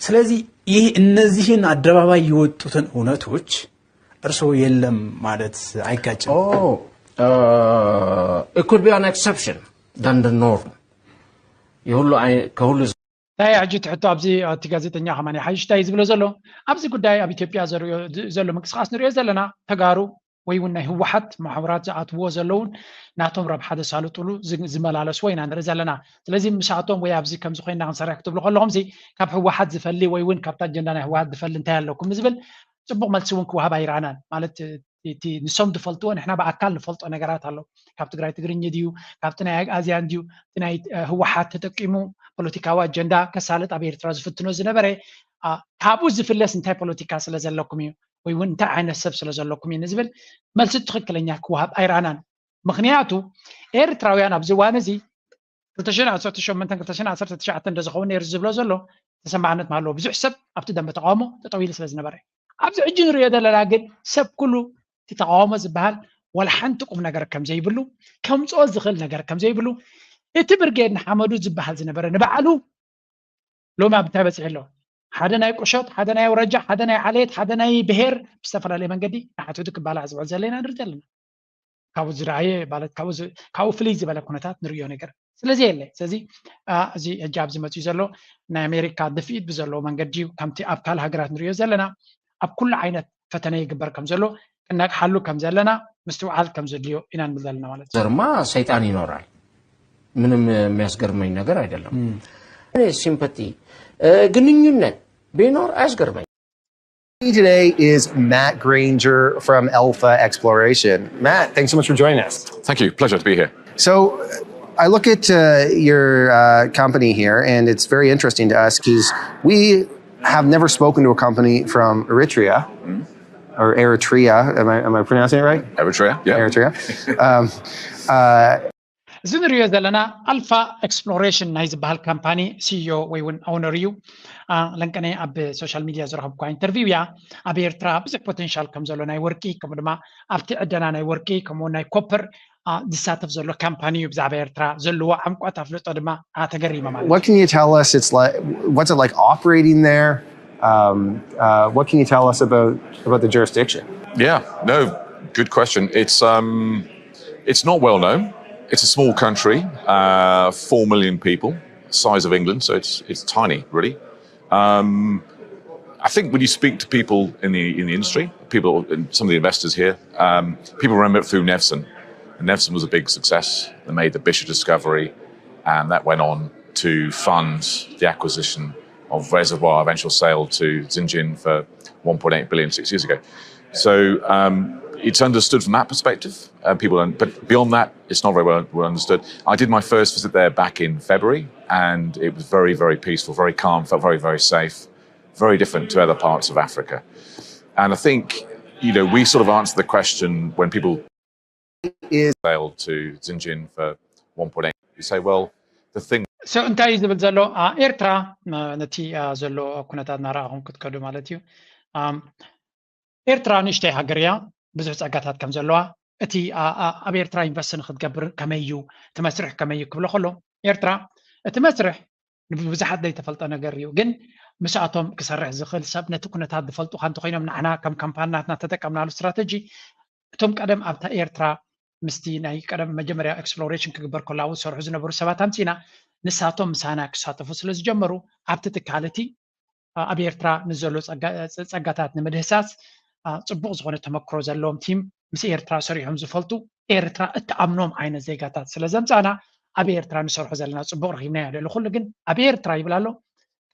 ስለዚህ ይህ እነዚህን አደባባይ የወጡትን እውነቶች እርስዎ የለም ማለት አይጋጭም። It could be an exception than the norm. የሁሉ ከሁሉ እንታይ ሕጂ ትሕቶ ኣብዚ እቲ ጋዜጠኛ ከማን ሓይሽታ እዩ ዝብሎ ዘሎ ኣብዚ ጉዳይ ኣብ ኢትዮጵያ ዘሎ ምንቅስቃስ ንሪኦ ዘለና ተጋሩ ወይ እውን ናይ ህወሓት ማሕበራት ዝኣትዎ ዘለውን ናቶም ረብሓ ዘሳልጡሉ ዝመላለስዎ ኢና ንርኢ ዘለና። ስለዚ ምስኣቶም ወይ ኣብዚ ከምዚ ኮይና ክንሰርሕ ክትብሉ ከለኹም ሲ ካብ ህወሓት ዝፈሊ ወይ እውን ካብታ ኣጀንዳ ናይ ህወሓት ዝፈሊ እንታይ ኣለኩም ንዝብል ፅቡቕ መልሲ እውን ክወሃብ ኣይረኣናን። ማለት እቲ ንሶም ዝፈልጥዎ ንሕና ብኣካል ንፈልጦ ነገራት ኣሎ። ካብ ትግራይ ትግርኝ ድዩ ካብቲ ናይ ኣግኣዝያን ድዩ እቲ ናይ ህወሓት ተጠቂሙ ፖለቲካዊ ኣጀንዳ ከሳልጥ ኣብ ኤርትራ ዝፍትኖ ዝነበረ ካብኡ ዝፍለስ እንታይ ፖለቲካ ስለ ዘለኩም እዩ ወይ እውን እንታይ ዓይነት ሰብ ስለ ዘለኩም እዩ ንዝብል መልሲ ትኽክለኛ ክወሃብ ኣይረኣናን። ምኽንያቱ ኤርትራውያን ኣብዚ እዋን እዚ ክልተ ሽሕን ዓሰርተ ሸሞንተን ክልተ ሽሕን ዓሰርተ ትሽዓተን ዶ ዝኸውን ነይሩ ዝብሎ ዘሎ ተሰማዕነት ማለዎ ብዙሕ ሰብ ኣብቲ ደንበ ተቃውሞ ጠጠው ኢሉ ስለ ዝነበረ ኣብዚ ሕጂ ንሪኦ ዘለና ግን ሰብ ኩሉ እቲ ተቃውሞ ዝበሃል ዋላ ሓንቲ ቁም ነገር ከም ዘይብሉ ከምፅኦ ዝኽእል ነገር ከም ዘይብሉ እቲ ብርጌድ ንሓመዱ ዝበሃል ዝነበረ ንባዕሉ ሎሚ ኣብ እንታይ በፂሑ ኣሎ? ሓደ ናይ ቁሸት፣ ሓደ ናይ ኣውራጃ፣ ሓደ ናይ ዓሌት፣ ሓደ ናይ ብሄር ብዝተፈላለየ መንገዲ ንሓትቱ ክባላዕ ዝውዕል ዘለና ንርኢ ዘለና። ካብኡ ዝረኣየ ማለት ካብኡ ፍልይ ዝበለ ኩነታት ንርእዮ ነገር ስለዚ የለ። ስለዚ እዚ ሕጂ ኣብዚ መፅኡ ዘሎ ናይ ኣሜሪካ ድፍኢት ብዘለዎ መንገዲ ከምቲ ኣብ ካልእ ሃገራት ንርእዮ ዘለና ኣብ ኩሉ ዓይነት ፈተነ ይግበር ከም ዘሎ ክነቅሓሉ ከም ዘለና ምስትውዓል ከም ዘድልዮ ኢና ንብል ዘለና ማለት እዩ። ዘርማ ሰይጣን ይኖራል። ምንም የሚያስገርመኝ ነገር አይደለም። እኔ ሲምፐቲ ግንኙነት ቢኖር አያስገርመኝ። Today is Matt Granger from Alpha Exploration. Matt, thanks so much for joining us. Thank you. Pleasure to be here. So I look at uh, your uh, company here, and it's very interesting to us because we have never spoken to a company from Eritrea or Eritrea. Am I, am I pronouncing it right? Eritrea, yeah. Eritrea. Um, uh, እዚ ንሪኦ ዘለና ኣልፋ ኤክስፕሎሬሽን ናይ ዝበሃል ካምፓኒ ሲዮ ወይ እውን ኦነር እዩ። ለንቀነ ኣብ ሶሻል ሚድያ ዝረኸብኳ ኢንተርቪው እያ። ኣብ ኤርትራ ብዙሕ ፖቴንሻል ከም ዘሎ ናይ ወርቂ ከምኡ ድማ ኣብቲ ዕደና ናይ ወርቂ ከምኡ ናይ ኮፐር ዝሳተፍ ዘሎ ካምፓኒ እዩ። ብዛዕባ ኤርትራ ዘለዎ ዓምቋት ኣፍልጦ ድማ ተገሪመ ማለት What can you tell us? It's like what's it like operating there? Um, uh, what can you tell us about about the jurisdiction? Yeah, no, good question. It's um, it's not well known. It's a small country, uh, four million people, size of England, so it's it's tiny, really. Um, I think when you speak to people in the in the industry, people, some of the investors here, um, people remember it through Nevsun. And Nevsun was a big success. They made the Bisha discovery, and that went on to fund the acquisition of Reservoir, eventual sale to Xinjiang for one point eight billion six years ago. So um, it's understood from that perspective. Uh, people, but beyond that, it's not very well, well understood. I did my first visit there back in February, and it was very, very peaceful, very calm, felt very, very safe, very different to other parts of Africa. And I think, you know, we sort of answer the question when people is sale to Xinjiang for one point eight. You say, well, the thing so እንታይ እዩ ዝብል ዘሎ? ኤርትራ ነቲ ዘሎ ኩነታት እናረኣኹም ክትከዱ ማለት እዩ። ኤርትራ ንእሽተይ ሃገር እያ፣ ብዙሕ ጸጋታት ከም ዘለዋ። እቲ ኣብ ኤርትራ ኢንቨስት ንክትገብር ከመይ እዩ እቲ መስርሕ ከመይ እዩ ክብሎ ከሎ፣ ኤርትራ እቲ መስርሕ ንብዙሓት ዘይተፈልጠ ነገር እዩ። ግን ምስኣቶም ክሰርሕ ዝኽእል ሰብ፣ ነቲ ኩነታት ዝፈልጡኻ እንተኮይኖም፣ ንዓና ከም ካምፓኒ ናትና ተጠቀምናሉ ስትራተጂ፣ እቶም ቀደም ኣብታ ኤርትራ ምስቲ ናይ ቀደም መጀመርያ ኤክስፕሎሬሽን ክግበር ከሎ ኣብኡ ዝሰርሑ ዝነበሩ ሰባት ኣምፂና፣ ንሳቶም ምሳና ክሳተፉ ስለ ዝጀመሩ፣ ኣብቲ ትካል እቲ ኣብ ኤርትራ ንዘሎ ጸጋታት ንምድህሳስ ጽቡቕ ዝኾነ ተመክሮ ዘለዎም ቲም ምስ ኤርትራ ሰሪሖም ዝፈልጡ፣ ኤርትራ እትኣምኖም ዓይነት ዜጋታት ስለ ዘምጻና፣ ኣብ ኤርትራ ንሰርሖ ዘለና ጽቡቕ ረኺብናዮ። ልዕሊ ኩሉ ግን ኣብ ኤርትራ ይብል ኣሎ፣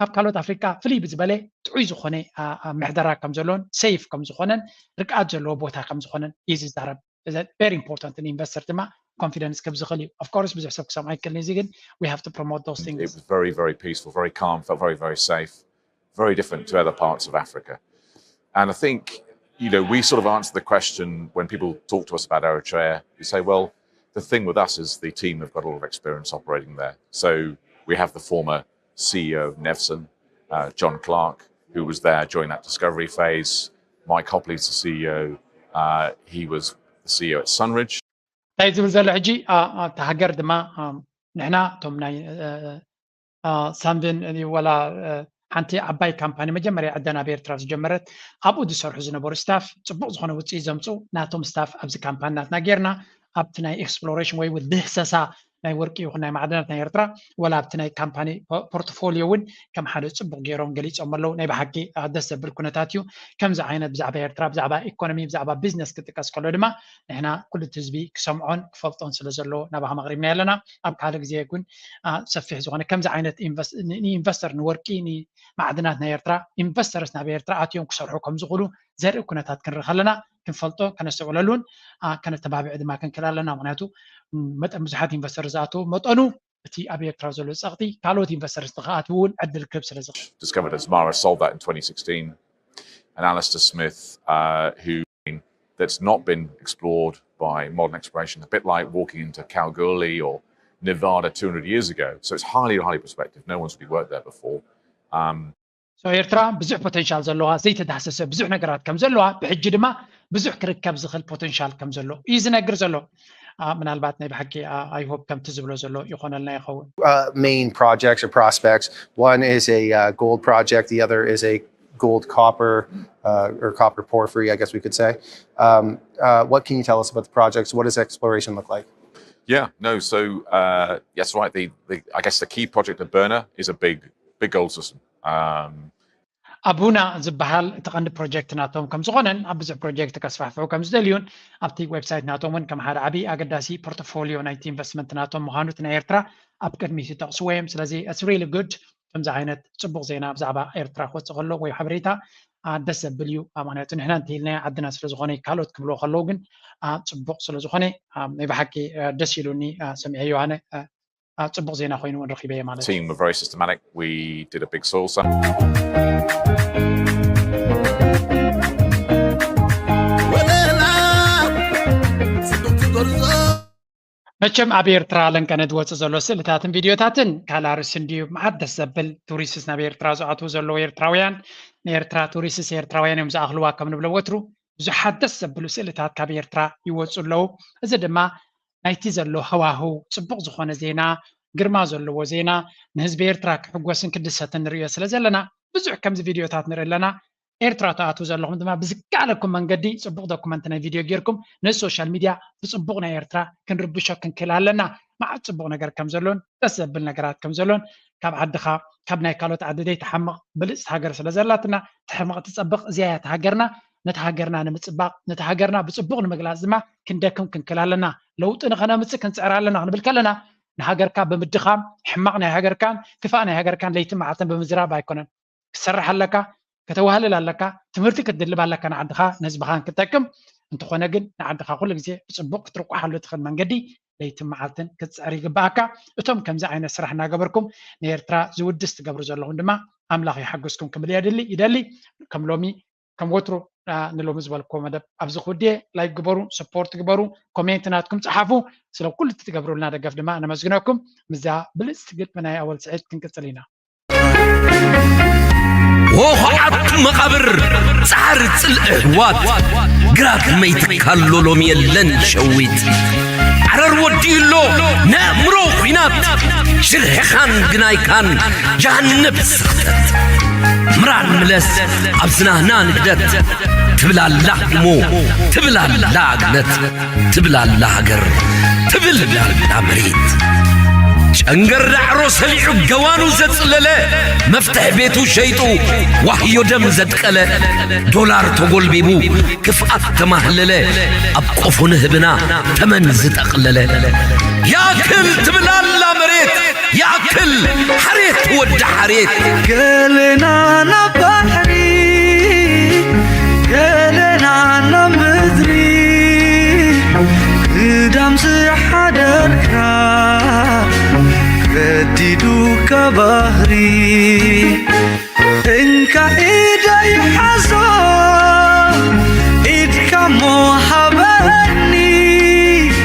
ካብ ካልኦት ኣፍሪቃ ፍልይ ብዝበለ ጥዑይ ዝኾነ ምሕደራ ከም ዘሎን ሴፍ ከም ዝኾነን ርግኣት ዘለዎ ቦታ ከም ዝኾነን እዩ ዝዛረብ። Very important ንኢንቨስተር ድማ ኮንፊደንስ ክህብ ዝኽእል እዩ። Of course ብዙሕ ሰብ ክሰምዖ ኣይክእልን፣ እዚ ግን we have to promote those it things. Was very, very peaceful, very calm, felt very, very safe, very different to other parts of Africa. And I think, you know, we sort of answer the question when people talk to us about Eritrea. We say, well, the thing with us is the team have got a lot of experience operating there. So we have the former C E O of Nevsun, uh, John Clark, who was there during that discovery phase. Mike Hopley's the C E O. Uh, he was the C E O at Sunridge. እንታይ ዝብል ዘሎ ሕጂ? እ፣ እ፣ እታ ሃገር ድማ፣ እ፣ ንሕና እቶም ናይ፣ እ፣ እ፣ ሳንቪን፣ እ፣ ወላ፣ እ፣ ሓንቲ ዓባይ ካምፓኒ መጀመርያ ዕደና ኣብ ኤርትራ ዝጀመረት፣ ኣብኡ ዝሰርሑ ዝነበሩ ስታፍ ጽቡቕ ዝኾነ ውጽኢት ዘምጹ ናቶም ስታፍ ኣብዚ ካምፓኒ ናትና ጌርና፣ ኣብቲ ናይ ኤክስፕሎሬሽን ወይ እውን ድህሰሳ ናይ ወርቂ ይኹን ናይ ማዕድናት ናይ ኤርትራ፣ ወላ ኣብቲ ናይ ካምፓኒ ፖ-፣ ፖርትፎሊዮ እውን ከም ሓደ ጽቡቕ ገይሮም ገሊጾም ኣለዉ። ናይ ብሓቂ፣ እ፣ ደስ ዘብል ኩነታት እዩ። ከምዚ ዓይነት ብዛዕባ ኤርትራ፣ ብዛዕባ ኢኮኖሚ፣ ብዛዕባ ቢዝነስ ክጥቀስ ከሎ ድማ ንሕና ኩሉ እቲ ህዝቢ ክሰምዖን ክፈልጦን ስለ ዘለዎ ናባኻ መቕሪብና ኣለና። ኣብ ካልእ ግዜ ግን፣ እ፣ ሰፊሕ ዝኾነ ከምዚ ዓይነት ኢንቨስ-፣ ን-፣ ንኢንቨስተር ንወርቂ፣ ንማዕድናት ናይ ኤርትራ ኢንቨስተርስ ናብ ኤርትራ ኣትዮም ክሰርሑ ከም ዝኽእሉ ዘርኢ ኩነታት ክንርኢ ከለና ክንፈልጦ ከነስተውዕለሉን፣ እ፣ ከነተባብዕ ድማ ክንክእል ኣለና። ምክንያቱ፣ ም፣ መጠን ብዙሓት ኢንቨስተር ዝኣተዉ መጠኑ እቲ ኣብ ኤርትራ ዘሎ ጸቕጢ ካልኦት ኢንቨስተርስ ንኽኣትዉ እውን ዕድል ክህብ ስለ ዝኽእል። Discovered Asmara, sold that in twenty sixteen, and Alistair Smith, uh, who that's not been explored by modern exploration, a bit like walking into Kalgoorlie or Nevada two hundred years ago. So it's highly, highly prospective. No one's really worked there before. Um, So ኤርትራ ብዙሕ ፖቴንሻል ዘለዋ፣ ዘይተዳህሰሰ ብዙሕ ነገራት ከም ዘለዋ፣ ብሕጂ ድማ ብዙሕ ክርከብ ዝኽእል ፖቴንሻል ከም ዘሎ እዩ ዝነግር ዘሎ። አ፣ ምናልባት ናይ ብሓቂ፣ አ፣ I hope ከምቲ ዝብሎ ዘሎ ይኾነልና ይኸውን። Uh, main projects or prospects. One is a uh, gold project. The other is a gold copper uh, or copper porphyry, I guess we could say. Um, uh, what can you tell us about the projects? What does exploration look like? Yeah, no. So uh, yes, right. The, the I guess the key project of Burner is a big, big gold system. Um, ኣቡና ዝበሃል እቲ ቀንዲ ፕሮጀክት ናቶም ከም ዝኾነን ኣብ ብዙሕ ፕሮጀክት ከስፋሕፍሑ ከም ዝደልዩን ኣብቲ ዌብሳይት ናቶም እውን ከም ሓደ ዓብዪ ኣገዳሲ ፖርትፎሊዮ ናይቲ ኢንቨስትመንት ናቶም ምዃኑ እቲ ናይ ኤርትራ ኣብ ቅድሚት ይጠቕስዎ እዮም። ስለዚ it's really good ከምዚ ዓይነት ጽቡቕ ዜና ብዛዕባ ኤርትራ ክወጽእ ከሎ ወይ ሓበሬታ፣ አ፣ ደስ ዘብል እዩ። አ፣ ምኽንያቱ ንሕና እንተኢልናዮ ዓድና ስለ ዝኾነ ካልኦት ክብልዎ ከለዉ ግን፣ አ፣ ጽቡቕ ስለ ዝኾነ፣ አ፣ ናይ ብሓቂ፣ አ፣ ደስ ኢሉኒ፣ አ፣ ሰሚዐዮ ኣነ። አ፣ አ፣ ጽቡቕ ዜና ኮይኑ እውን ረኺበዮ ማለት እዩ። Team were very systematic. We did a big soil sample. መቸም ኣብ ኤርትራ ለንቀነ ዝወጽእ ዘሎ ስእልታትን ቪድዮታትን ካልእ ኣርእስቲ እንድዩ። መዓት ደስ ዘብል ቱሪስትስ ናብ ኤርትራ ዝኣትዉ ዘለዉ ኤርትራውያን፣ ንኤርትራ ቱሪስትስ ኤርትራውያን እዮም ዝኣኽልዋ ከም ንብሎ ወትሩ ብዙሓት ደስ ዘብሉ ስእልታት ካብ ኤርትራ ይወጹ ኣለዉ። እዚ ድማ ናይቲ ዘሎ ሃዋህው ጽቡቕ ዝኾነ ዜና፣ ግርማ ዘለዎ ዜና፣ ንህዝቢ ኤርትራ ክሕጎስን ክድሰትን ንርእዮ ስለ ዘለና ብዙሕ ከምዚ ቪድዮታት ንርኢ ኣለና። ኤርትራ ትኣትዉ ዘለኹም ድማ ብዝከኣለኩም መንገዲ ጽቡቕ ዶኩመንት ናይ ቪድዮ ጌርኩም ነቲ ሶሻል ሚድያ ብጽቡቕ ናይ ኤርትራ ክንርብሾ ክንክእል ኣለና። መዓት ጽቡቕ ነገር ከም ዘሎን ደስ ዘብል ነገራት ከም ዘሎን ካብ ዓድኻ ካብ ናይ ካልኦት ዓዲ ዘይትሓምቕ ብልጽቲ ሃገር ስለ ዘላትና ትሕምቕ ትጸብቕ እዚኣ እያ እታ ሃገርና። ነቲ ሃገርና ንምጽባቕ ነቲ ሃገርና ብጽቡቕ ንምግላጽ ድማ ክንደክም ክንክእል ኣለና። ለውጢ ንኸነምጽእ ክንጽዕር ኣለና ክንብል ከለና ንሃገርካ ብምድኻም ሕማቕ ናይ ሃገርካን ክፋእ ናይ ሃገርካን ለይትን መዓልትን ብምዝራብ ኣይኮነን። ክትሰርሕ ኣለካ፣ ከተዋህልል ኣለካ፣ ትምህርቲ ክትድልብ ኣለካ ንዓድኻ ንህዝብኻን ክትጠቅም። እንተኾነ ግን ንዓድኻ ኩሉ ግዜ ብጽቡቕ ክትርቋሓሉ ትኽእል መንገዲ ለይትን መዓልትን ክትጽዕር ይግብኣካ። እቶም ከምዚ ዓይነት ስራሕ እናገበርኩም ንኤርትራ ዝውድስ ትገብሩ ዘለኹም ድማ ኣምላኽ ይሓግዝኩም ክብል እየ ድሊ ይደሊ። ከም ሎሚ ከም ወትሩ ንሎሚ ዝበልክዎ መደብ ኣብዚ ክውድየ። ላይክ ግበሩ፣ ሰፖርት ግበሩ፣ ኮሜንት ናትኩም ጸሓፉ። ስለ ኩሉ እትገብሩልና ደገፍ ድማ ነመስግነኩም። ምስዛ ብልጽቲ ግጥሚ ናይ ኣወል ስዒድ ክንቅጽል ኢና። ወኹዓት መቓብር ጻዕሪ ጽልኢ ኣሕዋት ግራት መይትካሎ ሎሚ የለን ሸዊት ዓረር ወዲኡሎ ነእምሮ ኲናት ሽርሕኻን ግናይካን ጃሃንብ ስኽተት ምራን ምለስ ኣብ ዝናህና ንግደት ትብላላ እሞ ትብላላ ግነት ትብላላ ሃገር ትብላላ መሬት ጨንገር ዳዕሮ ሰሊዑ ገዋኑ ዘጽለለ መፍትሕ ቤቱ ሸይጡ ዋህዮ ደም ዘድቀለ ዶላር ተጎልቢቡ ክፍኣት ተማህለለ ኣብ ቆፎ ንህብና ተመን ዝጠቕለለ ያክል ትብላላ መሬት ያክል ሓሬት ወዲ ሓሬት ገለና ናብ